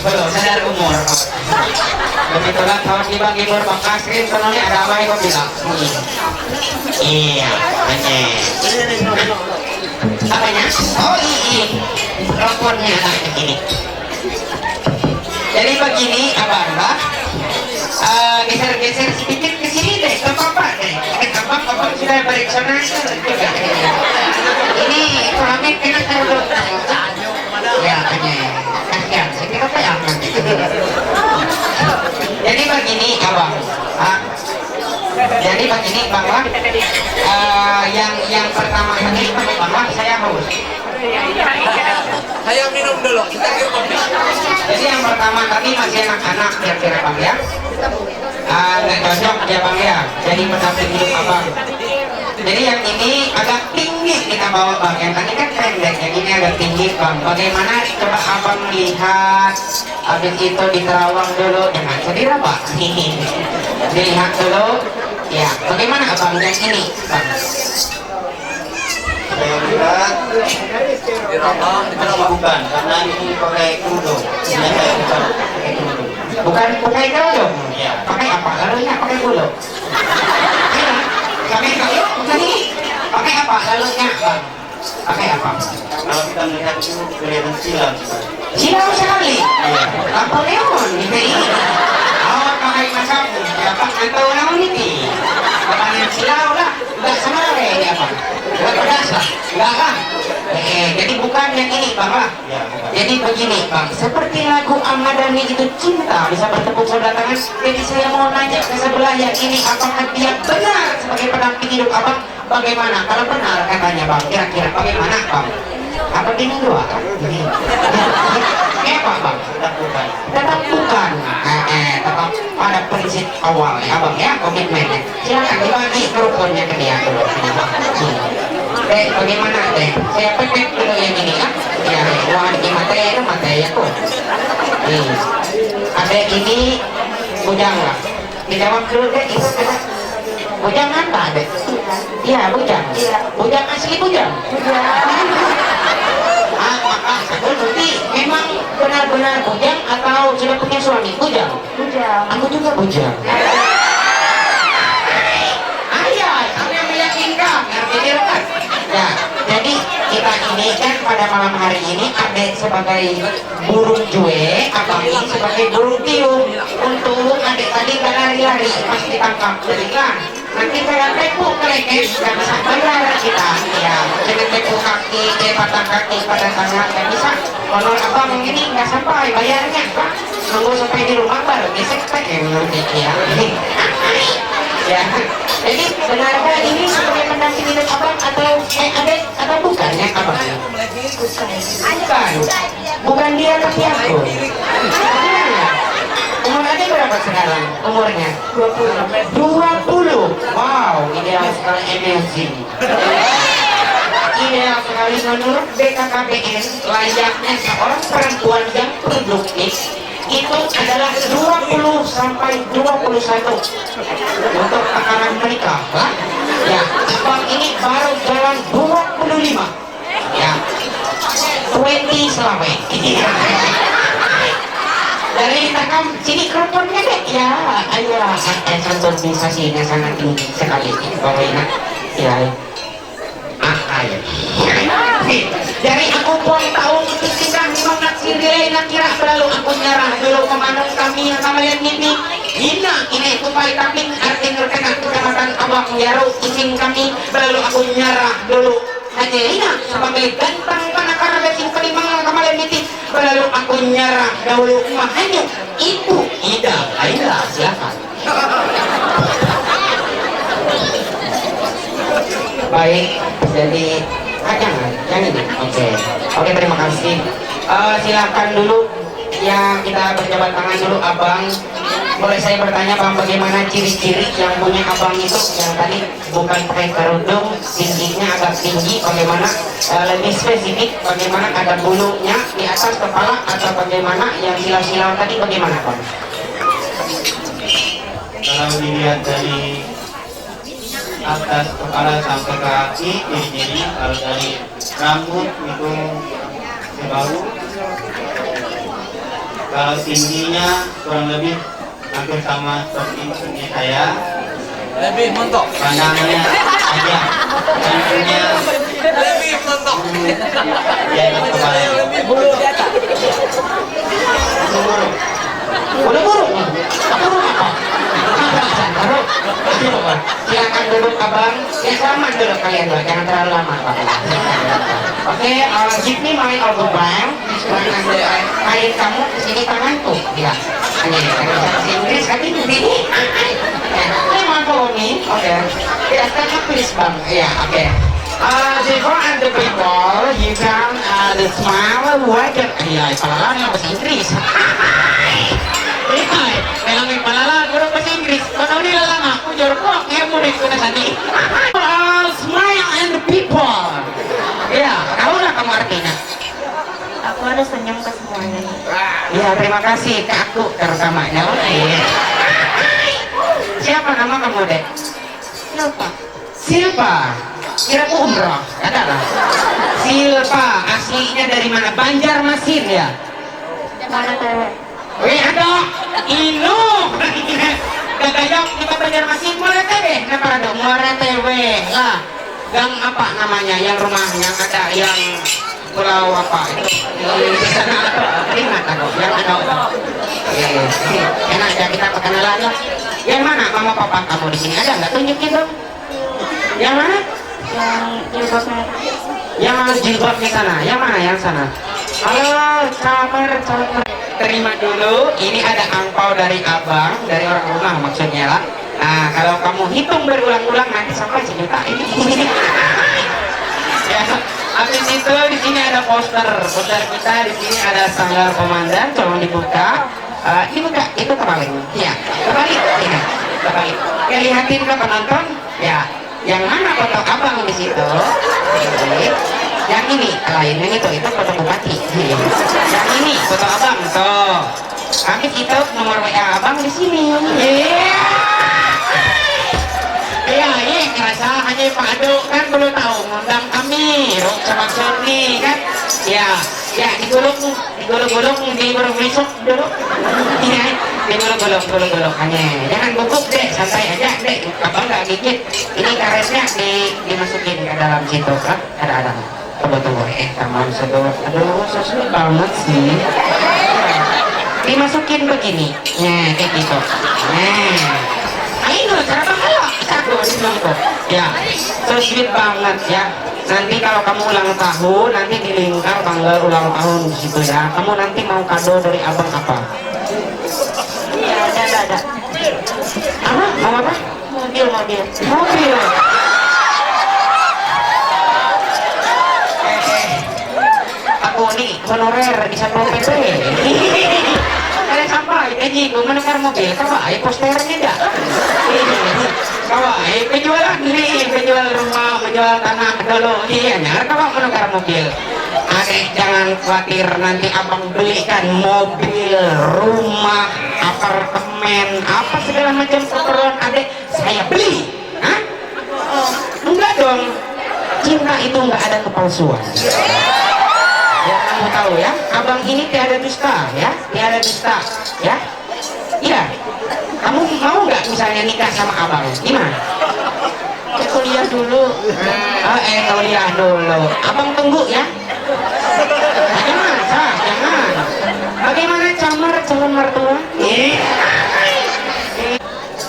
Belum sadar umur. Kebetulan tahun di Bang Ibur Bakas, Rin, soalnya ada apa itu bilang. Iya, anjay. Apanya? Oh, iya. Rokonnya, nah, ini. Jadi begini, Abang, Mbak. Eh, geser-geser sedikit ke sini deh, ke Bapak deh. Ke Bapak, Bapak sudah balik sana juga. Ini pamit kena taruh dulu. Ya, hanya ya. Kasihan, saya kira apa ya? Jadi begini, Abang. Ah, jadi begini, Bang, Bang. Eh, yang, yang pertama tadi, Bang, Bang, saya haus. Saya minum dulu, kita minum kopi. Jadi yang pertama tadi masih anak-anak, kira-kira, Bang, ya. Ah, nggak cocok ya, Bang, ya. Jadi mendamping hidup Abang. Jadi yang ini agak tinggi kita bawa, Bang. Yang tadi kan pendek, yang ini agak tinggi, Bang. Bagaimana coba Abang lihat, habis itu diterawang dulu, jangan sedih lah, Pak. Dilihat dulu. Ya, bagaimana Abang yang ini, Bang? Saya kira ini bukan, karena ini pakai kerudung. Ini saya bukan pakai kerudung. Bukan pakai kerudung? Iya. Pakai apa? Lalunya pakai bulu. Iya. Pakai kerudung, bukan ini. Pakai apa? Lalunya, Bang. Pakai apa? Kalau kita melihat itu kelihatan silau. Silau sekali. Iya. Napoleon, gitu ini. Awak pakai macam, dapat atau lawan ini. Pakai silau lah. Nggak sama lah kayaknya, Bang. Nggak pedas lah. Nggak lah. Eh, jadi bukan yang ini, Bang, lah. Jadi begini, Bang. Seperti lagu Ahmad Dhani itu cinta bisa bertepuk sebelah tangan. Jadi saya mau nanya ke sebelah yang ini, apakah dia benar sebagai pendamping hidup Abang? Bagaimana? Kalau benar katanya, Bang, kira-kira bagaimana, Bang? Apa gini dua, kan? Gini. Kayak apa, Bang? Tetap bukan. Tetap bukan. Eh, eh, tetap pada prinsip awal ya, Bang, ya, komitmennya. Silakan dibagi rukunnya ke dia dulu. Dek, bagaimana, Dek? Saya petik dulu yang ini, ya. Ya, wah, ini mati, ini mati, ya, kok. Nih. Ada ini, bujang lah. Dijawab dulu, Dek, itu ada. Bujang apa, Dek? Iya, bujang. Iya. Bujang asli bujang. Iya. Ah, maka, oh, berarti memang benar-benar bujang atau sudah punya suami? Bujang. Bujang. Aku juga bujang. Ayah, kamu yang meyakinkan, ngerti dia kan? Nah, jadi kita ini kan pada malam hari ini ada sebagai burung jue, Abang ini sebagai burung tiung. Untung adik tadi nggak lari-lari pas ditangkap, jadi kan. Nanti kalau tepuk keleket, nggak bisa bayar kita. Ya, jangan tepuk kaki, eh, patah kaki, patah tangan, nggak bisa. Honor Abang ini nggak sampai bayarnya, Pak. Nunggu sampai di rumah baru gesek P M nanti, ya. Ya. Jadi, benarkah ini sebagai pendamping hidup Abang atau, eh, ada atau bukan ya, Abang? Bukan. Bukan dia, tapi aku. Umur Ade berapa sekarang? Umurnya? Dua puluh. Dua puluh. Wow, ideal sekali energi. Ideal sekali. Menurut B K K B N, layaknya seorang perempuan yang produktif itu adalah dua puluh sampai dua puluh satu untuk tekanan menikah, ha? Ya, Abang ini baru jalan dua puluh lima. Ya. Twenty selawe. Dari takam sini kerupuk ni dek. Ya, ayo. Santos bisa sih, nasa nanti sekali. Bawa ini. Ya. Ah, ayo. Dari aku pun tahu itu sudah memang nak sendiri nak kira berlalu aku nyerah dulu ke manuk kami yang sama lihat mimpi. Ina, ini aku pakai tapi arti ngerkena kecamatan Abang Yaru izin kami berlalu aku nyerah dulu. Hanya ina sebagai gantang panakar racing pelimang kamalan miti berlalu aku nyerah dahulu mahanya itu Ida Aila silakan. Baik, jadi ah, jangan, jangan ini. Oke, oke, terima kasih. Eh, silakan dulu yang kita berjabat tangan dulu, abang. Boleh saya bertanya, bang, bagaimana ciri-ciri yang punya abang itu yang tadi bukan pakai kerudung, tingginya agak tinggi, bagaimana eh, lebih spesifik, bagaimana ada bulunya di atas kepala atau bagaimana yang silau-silau tadi bagaimana, bang? Kalau dilihat dari atas kepala sampai ke kaki, ciri-cirinya kalau dari rambut itu sebau, kalau tingginya kurang lebih hampir sama seperti ini saya. Lebih mentok. Pandangannya aja. Pandangannya lebih mentok. Dia nak kepala. Lebih buruk. Buru-buru. Buru-buru apa? Apa, Pak? Silakan duduk, abang. Ya, selamat dulu kalian dua, jangan terlalu lama, Pak. Oke, uh, give me my elbow bang. Silakan dulu, uh, kain kamu ke sini tanganku. Ya. Ini, ini bahasa Inggris, tapi di sini. Ini mau follow me. Oke. Ya, stand up, please, bang. Ya, oke. Uh, before and the people, you can uh, the smile, wajar. Iya, pala lah bahasa Inggris. Iya, kalau main pala lah, guru bahasa Inggris. Kau tahu ni lah lama, aku jorok, ya murid kena tadi. Uh, smile and the people. Ya, tahu lah kamu artinya. Aku ada senyum ke semuanya. Ya, terima kasih ke aku terutamanya. Iya. Siapa nama kamu, Dek? Silpa. Silpa. Kira aku umrah, kata lah. Silpa, aslinya dari mana? Banjarmasin ya? Mana cewek? Weh, ada. Inu. Gagayok kita Banjarmasin, Muara Tewe. Kenapa ada? Muara Tewe lah. Gang apa namanya? Yang rumah yang ada yang pulau apa itu? Di sana ada. Ingat aku. Yang ada. Iya, iya. Enak ya kita perkenalan lah. Yang mana mama papa kamu di sini? Ada nggak? Tunjukin dong. Yang mana? Yang jilbabnya. Yang jilbabnya sana. Yang mana? Yang sana. Halo, camer, camer. Terima dulu. Ini ada angpau dari abang, dari orang rumah maksudnya lah. Nah, kalau kamu hitung berulang-ulang nanti sampai sejuta ini. Ya, habis itu di sini ada poster, poster kita di sini ada sanggar komandan, tolong dibuka. Eh, dibuka, itu kebalik. Iya, kebalik, iya, kebalik. Ya, lihatin ke penonton, ya. Yang mana foto abang di situ? Ini. Yang ini, lain yang itu, itu foto bupati. Iya. Yang ini foto abang, tuh. Kami itu nomor W A abang di sini. Iya. Iya, iya, ngerasa hanya Pak Ado kan belum tahu ngundang kami, Rok sama Sony kan. Ya, ya digulung, digulung-gulung, digulung mesok dulu. Iya, digulung-gulung, gulung-gulung hanya. Jangan gugup deh, santai aja deh. Abang nggak gigit. Ini karetnya di, dimasukin ke dalam situ, kan? Ada, ada. Tunggu, tunggu. Eh, kamu sudah, aduh, so sweet banget sih. Dimasukin begini. Nah, kayak gitu. Nah. Ayo, cara bakal lah. Satu, dua, tiga. Ya, so sweet banget ya. Nanti kalau kamu ulang tahun, nanti di Lingkar tanggal ulang tahun di situ ya. Kamu nanti mau kado dari abang apa? Iya, ada, ada, ada. Apa? Mau apa? Mobil, mobil. Mobil. Eh, eh. Aku ni honorer di Satpol P P. Ada sampai, eh, ji, aku menukar mobil. Coba, eh, posternya dah. Coba, eh, penjualan ni, penjual rumah, penjual tanah dulu. Iya, nyar, coba menukar mobil. Adek, jangan khawatir, nanti abang belikan mobil, rumah, apartemen, apa segala macam keperluan adek, saya beli. Hah? Enggak dong. Cinta itu enggak ada kepalsuan. Ya, kamu tahu ya, abang ini tiada dusta ya, tiada dusta. Ya? Iya. Kamu mau nggak misalnya nikah sama abang? Gimana? Kuliah dulu. Ah, eh, kuliah dulu. Abang tunggu ya. Jangan, Sa, jangan. Bagaimana camar calon mertua? Iya.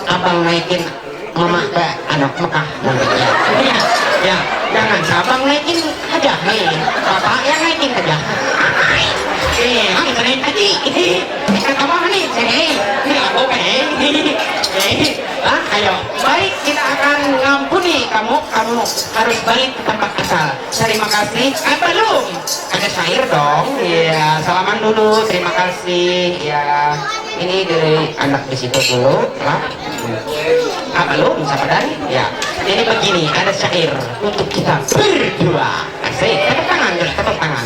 Abang naikin mama ke anak Mekah. Ya, ya, jangan Sa, abang naikin aja nih. Bapak yang naikin aja. Eh, ang keren tadi. Kita kamu nih, sini. Ini aku, eh. Eh, ah, ayo. Baik, kita akan ngampuni kamu. Kamu harus balik ke tempat asal. Terima kasih. Ah, belum. Ada syair dong. Iya, salaman dulu. Terima kasih. Ya, ini dari anak di situ dulu. Ah, ah, belum. Siapa dari? Ya. Jadi begini, ada syair untuk kita berdua. Asik. Tepuk tangan, tepuk tangan.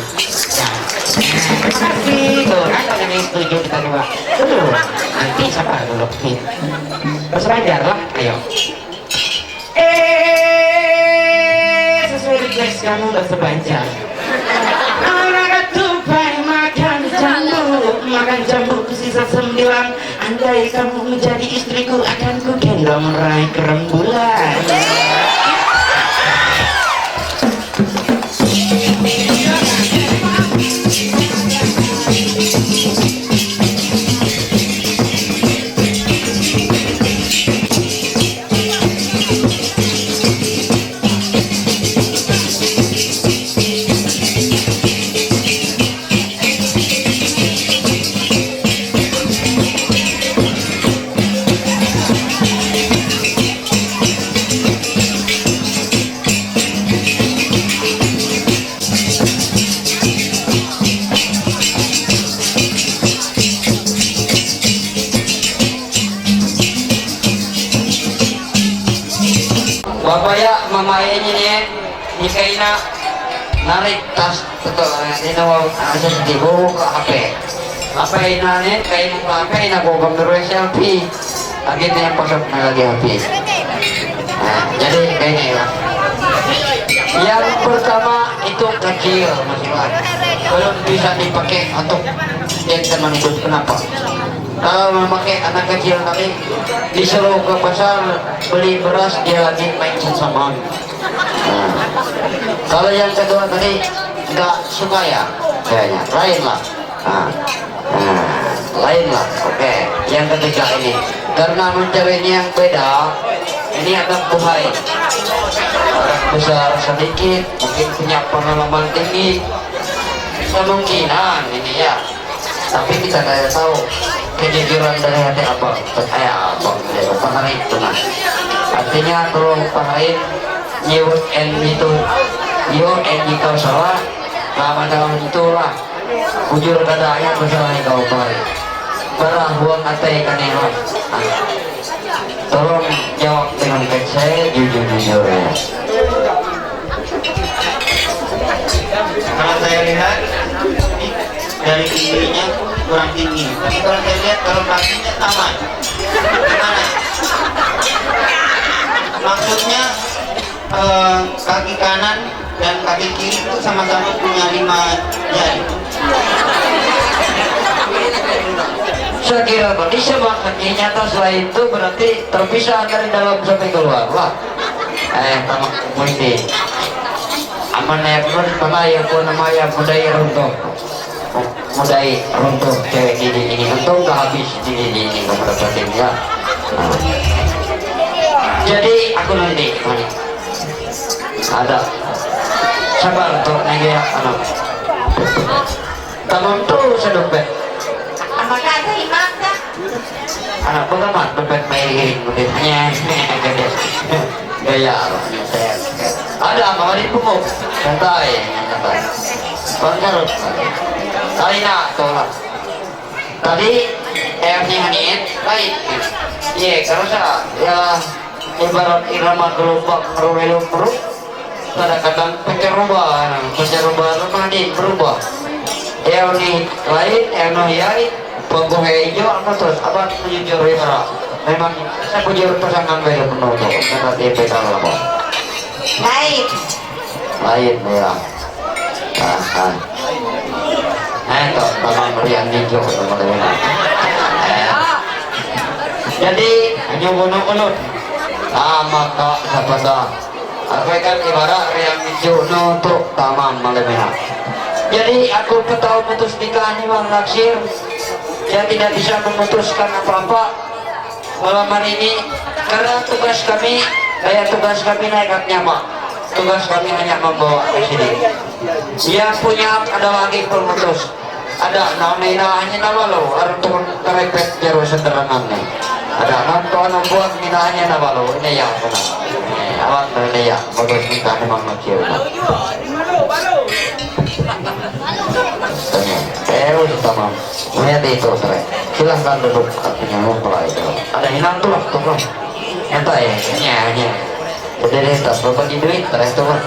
Ya. Terima kasih. Tuh, kan banyak yang setuju kita dua. Tuh, nanti siapa dulu? Nih. Bahasa Banjar lah. Ayo. Eh, sesuai request kamu, bahasa Banjar. Anak tupai makan jambu, makan jambu ku sisa sembilan. Andai kamu menjadi istriku, akan ku gendong rai ke rembulan. Bapaya mamaye nyine nikaina narik tas betul ini mau asa sedih buka H P. Apa inane kain apa apa ina buka meru selfie. Akhirnya pasok na lagi H P. Nah, jadi kayak ini lah. Yang pertama itu kecil masih belum bisa dipakai untuk yang teman hidup. Kenapa? Kalau memakai anak kecil tadi disuruh ke pasar beli beras, dia lagi main sesama. Nah, kalau yang kedua tadi nggak suka ya, kayaknya lain lah. Nah, nah, lain lah. Oke, yang ketiga ini karena mencarinya yang beda, ini anak buhai, orang besar sedikit, mungkin punya pengalaman tinggi, kemungkinan ini ya. Tapi kita tidak tahu kejujuran dari hati abang. Eh, abang, ya, Pak Harim itu nah. Artinya kalau Pak Harim nyebut en itu, yo en itu salah, nama dalam itulah. Bujur dadanya bersalah kau Pak Harim. Barah buang atai kanela. Tolong jawab dengan kecil, jujur-jujur ya. Kalau saya lihat, ini dari tingginya kurang tinggi. Tapi kalau saya lihat, kalau kakinya sama. Gimana? Maksudnya, eh, kaki kanan dan kaki kiri itu sama-sama punya lima jari. Saya kira kalau bisa makan nyata selain itu berarti terpisah dari dalam sampai keluar lah. Eh, tamak mundi. Aman ya pun pernah ya pun nama ya budaya runtuh. Budaya runtuh cewek ini ini untung gak habis ini ini ini beberapa tim ya. Nah. Jadi aku nanti ada sabar untuk nanya anak. Tamam tuh sedempet. Apakah ada imam kah? Anak pengamat dompet mailing, dompetnya. Gaya, saya. Ada apa hari pukul? Santai, santai. Bangkar. Tadi nak tolak. Tadi airnya hanit, baik. Iya, kerasa. Ya, ibarat irama gelombang merwelo meruk. Kadang-kadang pencerobohan, pencerobohan rumah ni berubah. Yang ni lain, yang no yai, pokok hijau, apa terus, apa jujur ya. Memang saya bujur pasangan beda menurut, kata dia beda apa. Lain. Lain ya. Ah, ah. Eh, tak, memang beri yang hijau, teman-teman. Jadi, hanya bunuh ulut. Sama ka, siapa ka? Aku kan ibarat yang itu, no, tu, tamam, malam ini. Jadi, aku petau putus nikah ni, Bang Naksir. Saya tidak bisa memutuskan apa-apa malam hari ini, karena tugas kami, kayak tugas kami naik nyama. Tugas kami hanya membawa ke sini. Yang punya hak adalah lagi pemutus. Ada, naon ina hanya nama lo, artun terepet jero sederhana nih. Ada, naon to anu buat ina hanya nama lo, ini ya, benar. Awak ini ya, bagus minta memang makin. Terus, tamam. Maya dito, tre. Silahkan duduk, artinya mempelai itu. Ada hilang tuh, tuh. Entah ya, ya, ya. Udah deh, tas berbagi duit, tre, tuh, Bang.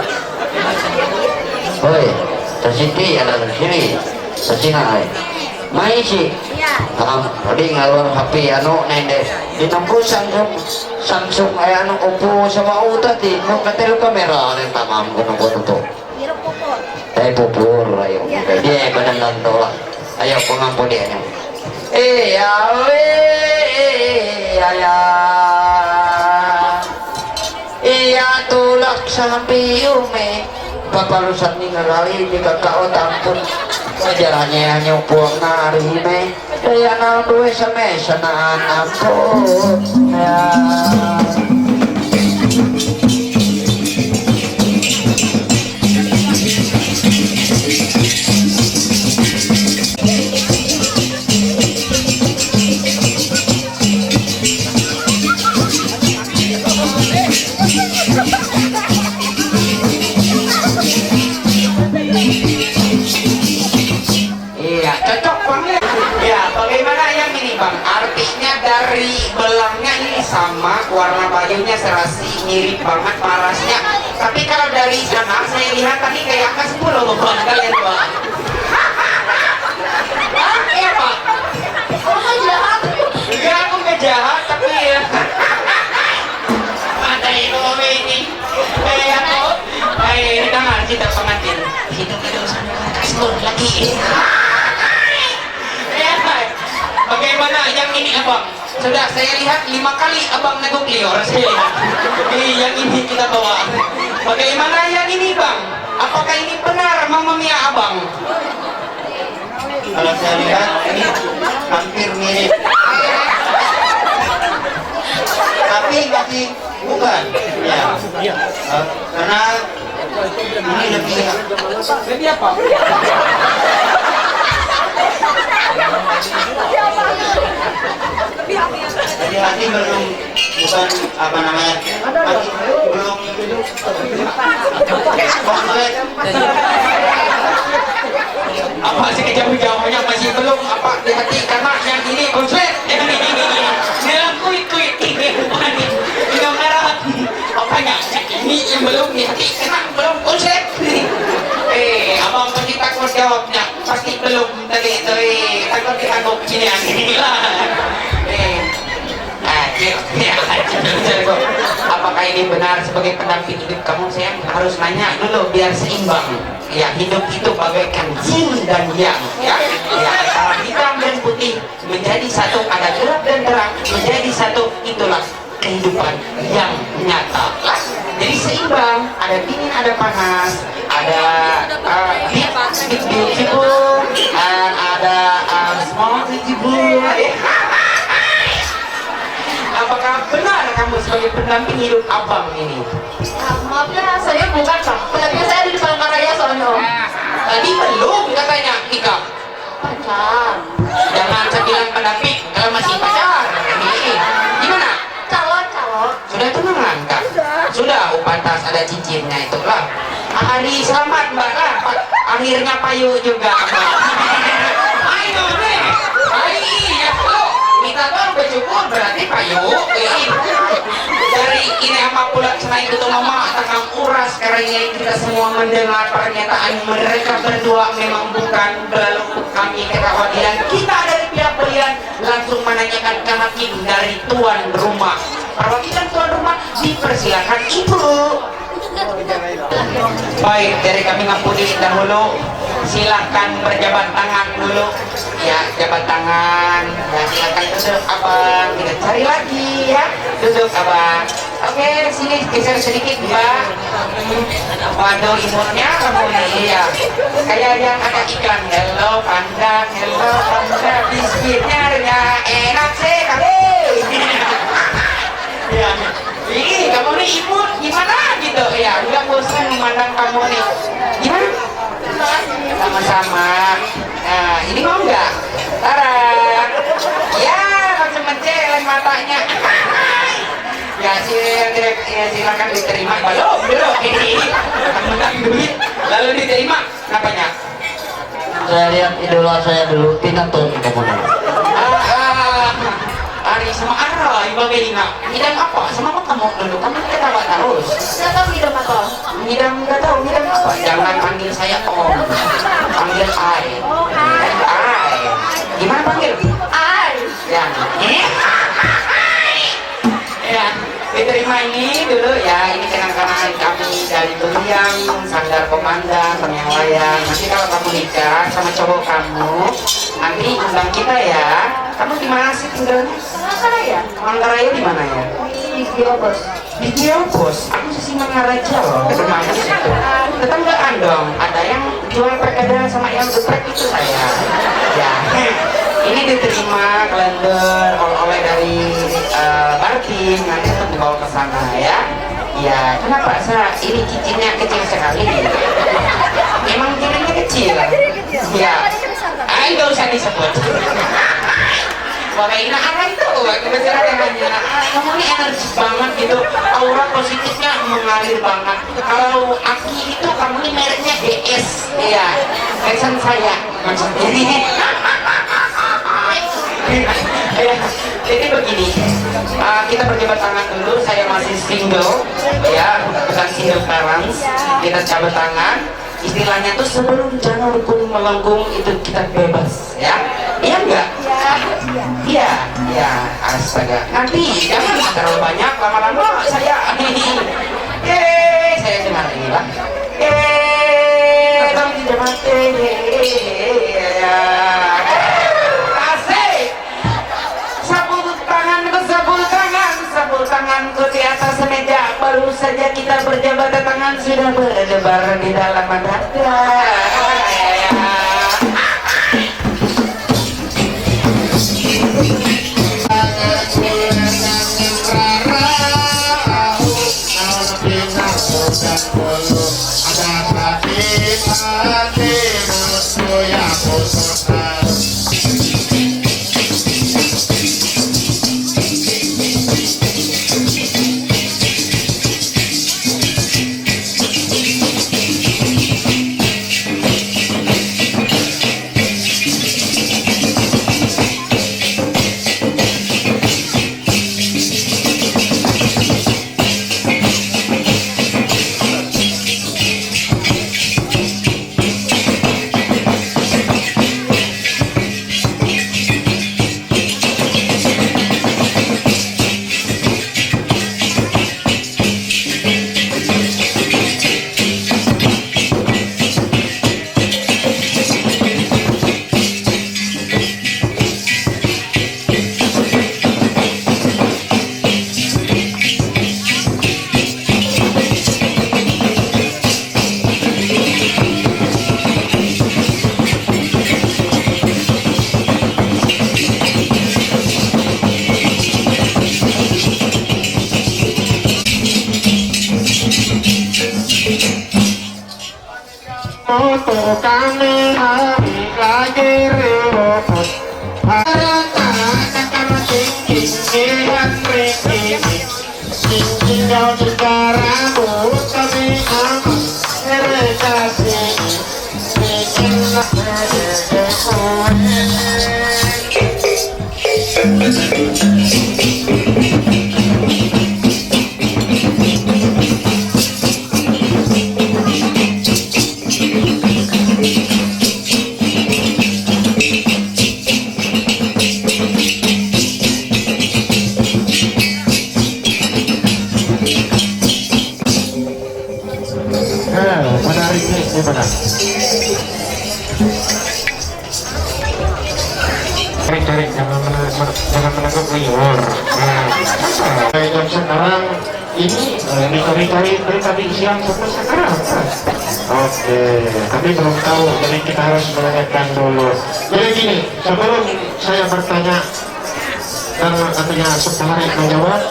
Oi, tas itu ya, dalam sini. Tas ini, ai. Mai si. Am, tadi ngalor hapi anu nende. Ditempuh Samsung, Samsung, ai, anu, Oppo sama Uta ti, mau katelu kamera, ada tamam, guna buat itu. Hirap po po. Ay, pupur, ayo. Yeah. Hindi, eh, madandang to lah. Ayaw, pangampun niya niya. Eh, ya, eh, eh, ya, ya. Iya, tulak sa piyume. Papalusan ni ngarali, di kakao tampun. Wajarannya hanya puang nari me. Kaya na duwe sa mesa na ampun. Ya. Iya, cocok banget. Ya, bagaimana yang ini, Bang? Artisnya dari belangnya ini sama, warna bajunya serasi, mirip banget parasnya. Tapi kalau dari sana, saya lihat tadi kayak angka sepuluh, Bang. Kalian, Bang. Hah? Iya, Bang. Kamu jahat. Enggak, aku nggak jahat, tapi ya. Ada itu, ini. Eh, aku. Eh, ini kan kita pengantin. Hidup itu sama kasur lagi. Eh, bagaimana yang ini, Abang? Sudah saya lihat lima kali Abang neguk liur. Saya lihat. Ini yang ini kita bawa. Bagaimana yang ini, Bang? Apakah ini benar Mama Mia Abang? Kalau saya lihat, ini hampir mirip. Tapi masih bukan. Ya. Eh, karena ini lebih. Jadi apa? Jadi hati belum, bukan apa namanya, hati belum. Apa sih kejauh-jauhnya masih belum apa di hati karena yang ini konslet. Yang ini, ini, ini. Yang kuit-kuit ini. Ini merah. Apanya? Ini yang belum di hati karena belum konslet. Eh, abang pasti takut jawabnya. Pasti belum tadi itu. Eh, takut diangguk gini. Eh. Ah, iya, iya. Apakah ini benar sebagai pendamping hidup kamu, sayang? Harus nanya dulu biar seimbang. Ya, hidup itu bagaikan yin dan yang, ya. Ya, antara hitam dan putih menjadi satu, ada gelap dan terang menjadi satu, itulah kehidupan yang nyata. Jadi seimbang, ada dingin, ada panas, ada uh, big, big beautiful, and ada uh, small beautiful. Apakah benar kamu sebagai pendamping hidup abang ini? Ah, maaf ya, saya bukan, Pak. Pendamping saya di Palangkaraya soalnya, Om. Tadi belum katanya nikah. Pacar. Jangan saya bilang pendamping kalau masih pacar. Ini. Gimana? Calon, calon. Sudah tunangan, Kak? Sudah. Sudah, oh, pantas ada cincinnya itulah. Hari selamat, Mbak lah. Pa- Akhirnya payu juga, Mbak. Ayo, nih. Hari ini ya, kalau kita baru bersyukur berarti payu. Eh. Dari ini apa pula cerai itu mama tengah uras karena kita semua mendengar pernyataan mereka berdua memang bukan berlalu kami ketahui dan kita dari pihak belian langsung menanyakan ke hakim dari tuan rumah. Perwakilan tuan rumah dipersilakan ibu. Baik, dari kami ngampuni dahulu. Silakan berjabat tangan dulu. Ya, jabat tangan. Ya, silakan duduk. Abang, kita cari lagi ya, duduk abang. Oke, sini geser sedikit mbak. Waduh, imutnya kamu nih, iya. Kayak yang ada iklan, hello panda, hello panda, biskuitnya ya enak sih kali. Ya. Ih, kamu nih imut, gimana gitu? Ya, udah bosan memandang kamu nih. Gimana? Sama-sama. Nah, ini mau nggak? Tara. Ya, langsung mencet matanya. Ya, si, ya, silakan diterima. Belum, belum. Ini mentang duit, lalu diterima. Kenapanya? Saya lihat idola saya dulu, Tina Turner, kamu dulu. Ah, ah, Ari sama Ara, ibabe ina. Ngidam apa? Sama kamu dulu, kamu ketawa terus. Nggak tahu ngidam apa. Ngidam nggak tahu, ngidam apa? Jangan panggil saya Om. Panggil Ai. Oh, Ai. Ai. Gimana panggil? Ai. Ya. Eh? Ya, diterima ini dulu ya, ini kenang-kenangan kami dari Beliang, Sanggar Komandan, Tamiang Layang. Nanti kalau kamu nikah sama cowok kamu, nanti undang kita ya. Kamu di mana sih tinggalnya? Palangkaraya. Palangkaraya di mana ya? Di Geobos. Di Geobos. Aku sih Mangaraja loh. Rumahnya di situ. Tetanggaan dong. Ada yang jual perkedel sama yang geprek itu saya. Ya. Ini diterima kalender oleh-oleh dari eh, Bartim, nanti untuk dibawa ke sana ya. Ya, kenapa? Saya ini cincinnya kecil sekali. Emang cincinnya kecil. Ya. Ah, nggak usah disebut. Wah, kayak ini apa itu? Kebetulan yang nanya, ah, kamu ini energi banget gitu. Aura positifnya mengalir banget. Kalau Aki itu kamu ini mereknya G S, iya. Gesan saya maksudnya. Ya, jadi begini, uh, kita berjabat tangan dulu. Saya masih single, ya, bukan single parents. Kita jabat tangan. Istilahnya tuh sebelum janur kuning melengkung itu kita bebas, ya. Iya enggak? Iya, iya, astaga. Nanti jangan terlalu banyak, lama-lama saya eh, saya dengar ini lah. Eh, bang tidak mati. Ya. Asik. Sapu tanganku, sapu tangan, sapu tanganku di atas meja. Baru saja kita berjabat tangan, sudah berdebar di dalam dada. Tarik, tarik, jangan mana, mana, mana. Ay, entonces, ahora, ini, eh, mi comentario, pero también siya ang sa sa karang. Okay, kami belum tahu, jadi kita harus menanyakan dulu. Jadi gini, sebelum saya bertanya dan katanya Sup Hari menjawab,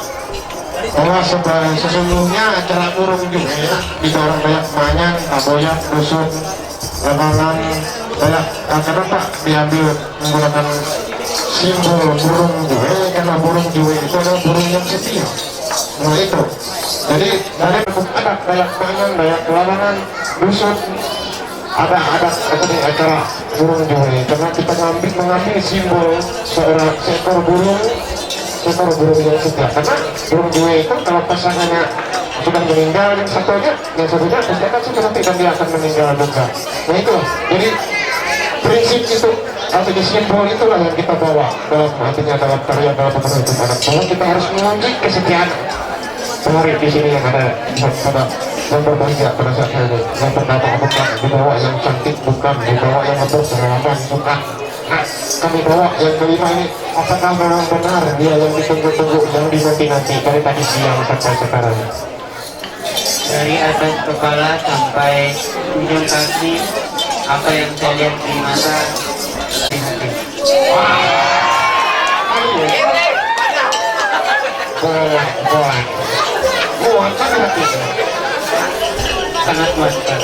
bahwa seba- sesungguhnya acara burung juga ya, di orang banyak manyan, taboyak, dusun, Ramalan, banyak, eh, kenapa diambil menggunakan simbol burung jue? Karena burung jue itu adalah burung yang setia. Nah, itu. Jadi, dari adat banyak manyan, banyak lalangan, dusun, ada adat apa nih, acara burung jue. Karena kita ngambil, mengambil simbol seorang, seekor burung, seekor burung yang setia. Karena burung jue itu kalau pasangannya sudah meninggal, yang satunya, yang satunya pasti akan sudah nanti dan dia akan meninggal juga. Nah, itu. Jadi, prinsip itu, artinya simbol itulah yang kita bawa dalam, artinya dalam karya, dalam pekerjaan anak. Bahwa kita harus menguji kesetiaan. Hari di sini yang ada pada, yang berbahagia pada saat hari ini. Yang pertama bukan dibawa yang cantik, bukan dibawa yang berpengalaman, bukan. Nah, kami bawa yang kelima ini, apakah memang benar dia yang ditunggu-tunggu, yang dinanti-nanti dari tadi siang sampai sekarang? Dari atas kepala sampai ujung kaki, apa yang saya lihat di mata, di hati. Kuat, kuat. Kuat kan hati. Sangat kuat, Pak.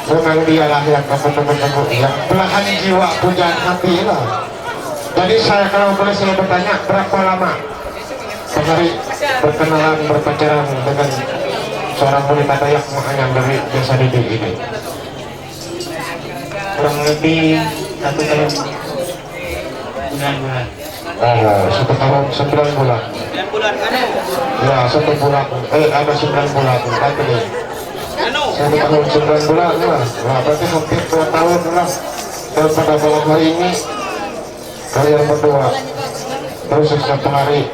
Memang dialah yang ketemu-ketemu, yang belahan jiwa pujaan hati lah. Jadi saya, kalau boleh saya bertanya, berapa lama Pak Hari berkenalan, berpacaran dengan seorang wanita Dayak Maanyang dari desa Didi ini? Kurang lebih satu tahun sembilan bulan. Oh, satu tahun sembilan bulan. Ya, satu bulan. Eh, ada sembilan bulan. Apa nih? Satu tahun sembilan bulan lah. Nah, berarti hampir dua tahun lah. Dan pada malam hari ini, kalian berdua, khususnya Pak Hari,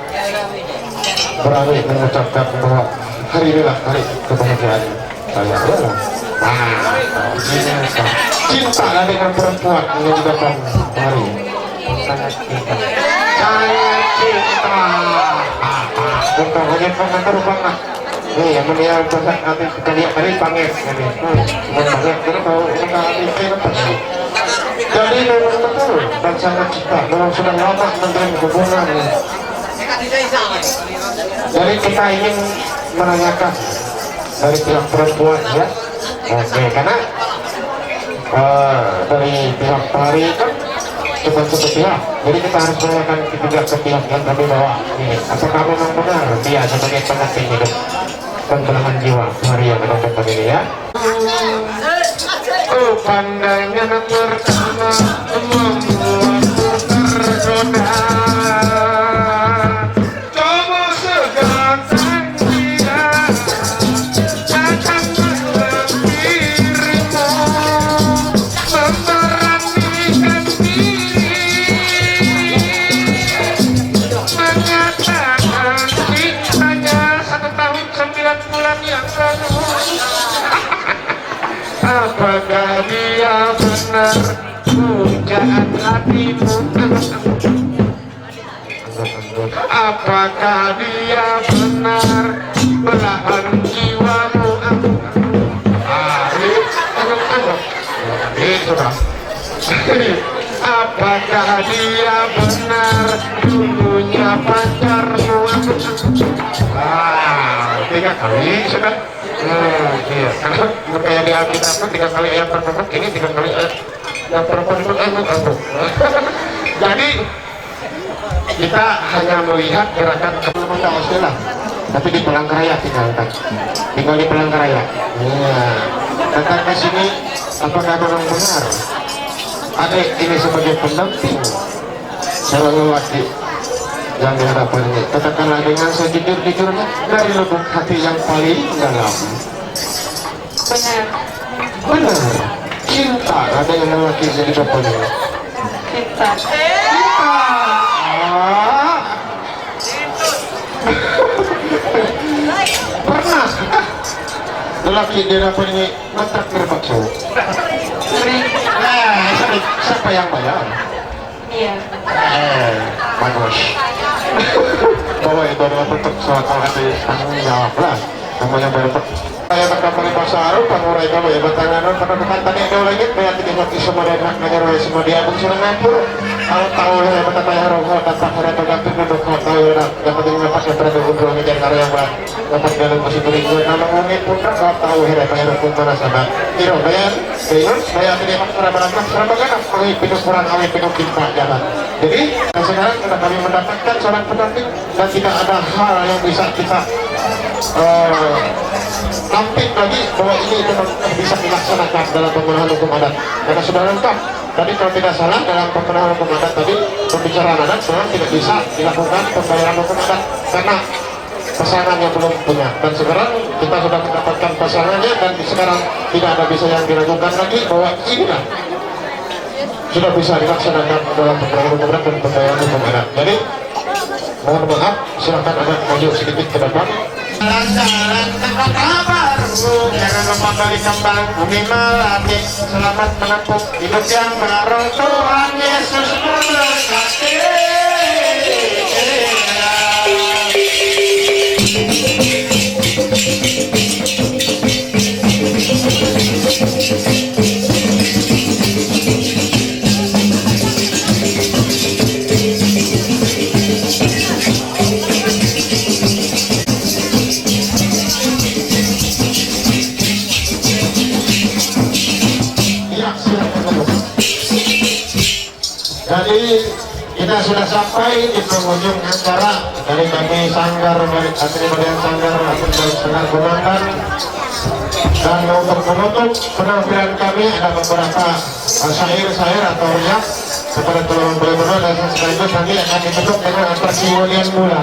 berani mengucapkan bahwa hari inilah hari kebahagiaan saya. Ya. Nah, cinta. Cinta lah dengan perempuan yang didapat Pak Hari. Sangat cinta. Sangat cinta. Ah, ah. Bukan hanya pengatur banget. Nih, yang menial besar nanti kita lihat dari panget. Ini. Hmm, mau panget, kita tahu, kita nanti saya dapat. Jadi memang betul dan sangat cinta. Memang sudah lama menjalin hubungan. Jadi kita ingin menanyakan dari pihak perempuan, ya. Oke, karena eh, dari pihak Pak Hari kan cuma satu pihak. Jadi kita harus menanyakan juga ke pihak yang kami bawa ini. Apakah memang benar dia sebagai pengantin hidup dan belahan jiwa Pak Hari yang ada di tempat ini, ya? Oh, pandangan pertama membuatku tergoda. Kamu seganteng dia datang dalam dirimu, memberanikan diri mengatakan cintanya satu tahun sembilan bulan yang lalu. Apakah dia benar pujaan hatimu? Apakah dia benar belahan jiwamu? Ah, ini, ini, ini. Ini sudah. Apakah dia benar dulunya pacarmu? Ah, tiga kali sudah. Hmm, iya. Karena kayak di Alkitab tuh tiga kali ayat terkutuk, ini tiga kali ayat yang terkutuk, eh, eh, eh. Jadi, kita hanya melihat gerakan ke lah. Tapi di Palangkaraya tinggal kan. Tinggal di Palangkaraya. Iya. Datang ke sini, apakah memang benar ada ini sebagai pendamping seorang lelaki yang di hadapan ini? Katakanlah dengan sejujur-jujurnya dari lubuk hati yang paling dalam. Benar. Benar. Cinta ada yang lelaki jadi depan ini. Cinta. Cinta. Ah. Pernah lelaki di depan ini menraktir bakso? Sering. Nah, siapa yang bayar? Manush. Bawa itu adalah bentuk suatu hati yang nyala. Namanya berbentuk. Saya berkabar bahasa Arab, kamu rai kamu ya, batangan, pada bukan tadi ada lagi, kayak tidak mati semua dan nak nanya rai semua dia, pun sudah ngampur. Kalau tahu ya, kata saya roh, kata saya roh, kata saya roh, kata saya roh, yang penting nampak yang berada untuk mengejar karya yang berat. Dapat dalam musik berikut, nama mungkin pun tak tahu, heran, bayar pun mana sana. Tiro, bayar, bayar, bayar, tadi emang kurang barang, kurang barang, kurang pintu, kurang awet, pintu, pintu, jalan. Jadi, sekarang sudah kami mendapatkan seorang pendamping dan tidak ada hal yang bisa kita eh, tampik lagi bahwa ini memang bisa dilaksanakan dalam pemenuhan hukum adat. Karena sudah lengkap. Tadi kalau tidak salah dalam pemenuhan hukum adat tadi, pembicaraan adat memang tidak bisa dilakukan pembayaran hukum adat karena pasangannya belum punya. Dan sekarang kita sudah mendapatkan pasangannya dan sekarang tidak ada bisa yang diragukan lagi bahwa inilah sudah bisa dilaksanakan dalam pembangunan dan pembangunan pemerintah. Jadi, mohon maaf, silahkan agak maju sedikit ke depan. Jalan-jalan ke kota baru, jangan lupa beli kembang, bumi melati. Selamat menempuh hidup yang baru, Tuhan Yesus memberkati. Jadi, kita sudah sampai di penghujung acara dari kami Sanggar Bali, kami dari Sanggar, kami dari Sanggar Komandan. Dan untuk menutup penampilan kami ada beberapa, eh, syair-syair atau rias kepada teman-teman berdua dan sekaligus nanti akan ditutup dengan atraksi Walian Mula.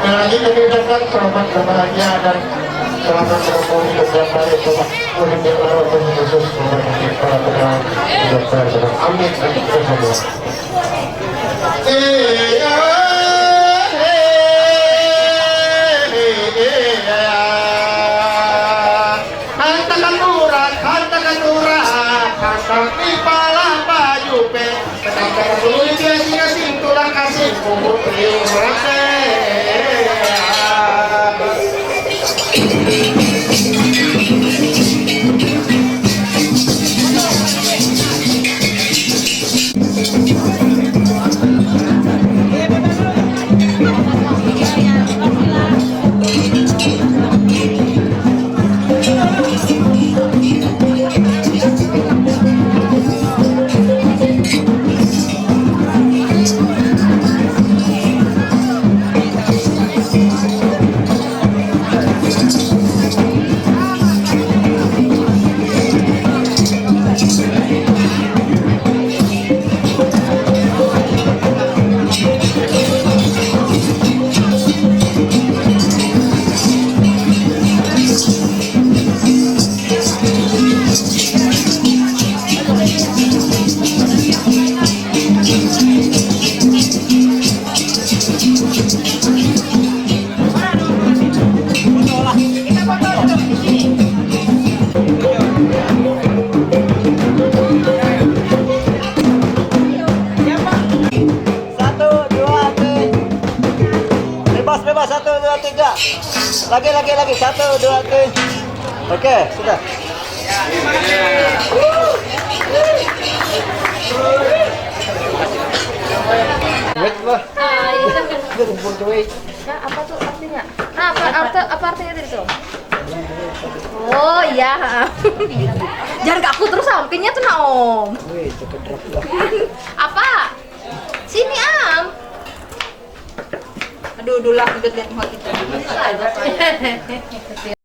Kameragi kami dapat selamat kebahagiaan dan selamat bertemu dengan baik, Bapak. Udah dia orang yang khusus memberikan para pedagang. Amin. Hanta katurak, hanta katurak, hanta di pala baju pe. Hanta katurak, dia singa sintulang kasih, kumpul tiung rase. Satu, dua, tiga. Bebas, bebas. Satu, dua, tiga. Lagi, lagi, lagi. Satu, dua, tiga. Oke, sudah. Wait, wah. Wait, wait, wait. Nah, apa tuh artinya? Nah, apa, apa, apa artinya tadi tuh? Oh, iya. Jangan ke aku terus, sampingnya tuh, Naom. Wait, cakep drop lah. Apa? Sini, Am. Aduh, dulah, udah lihat mau kita.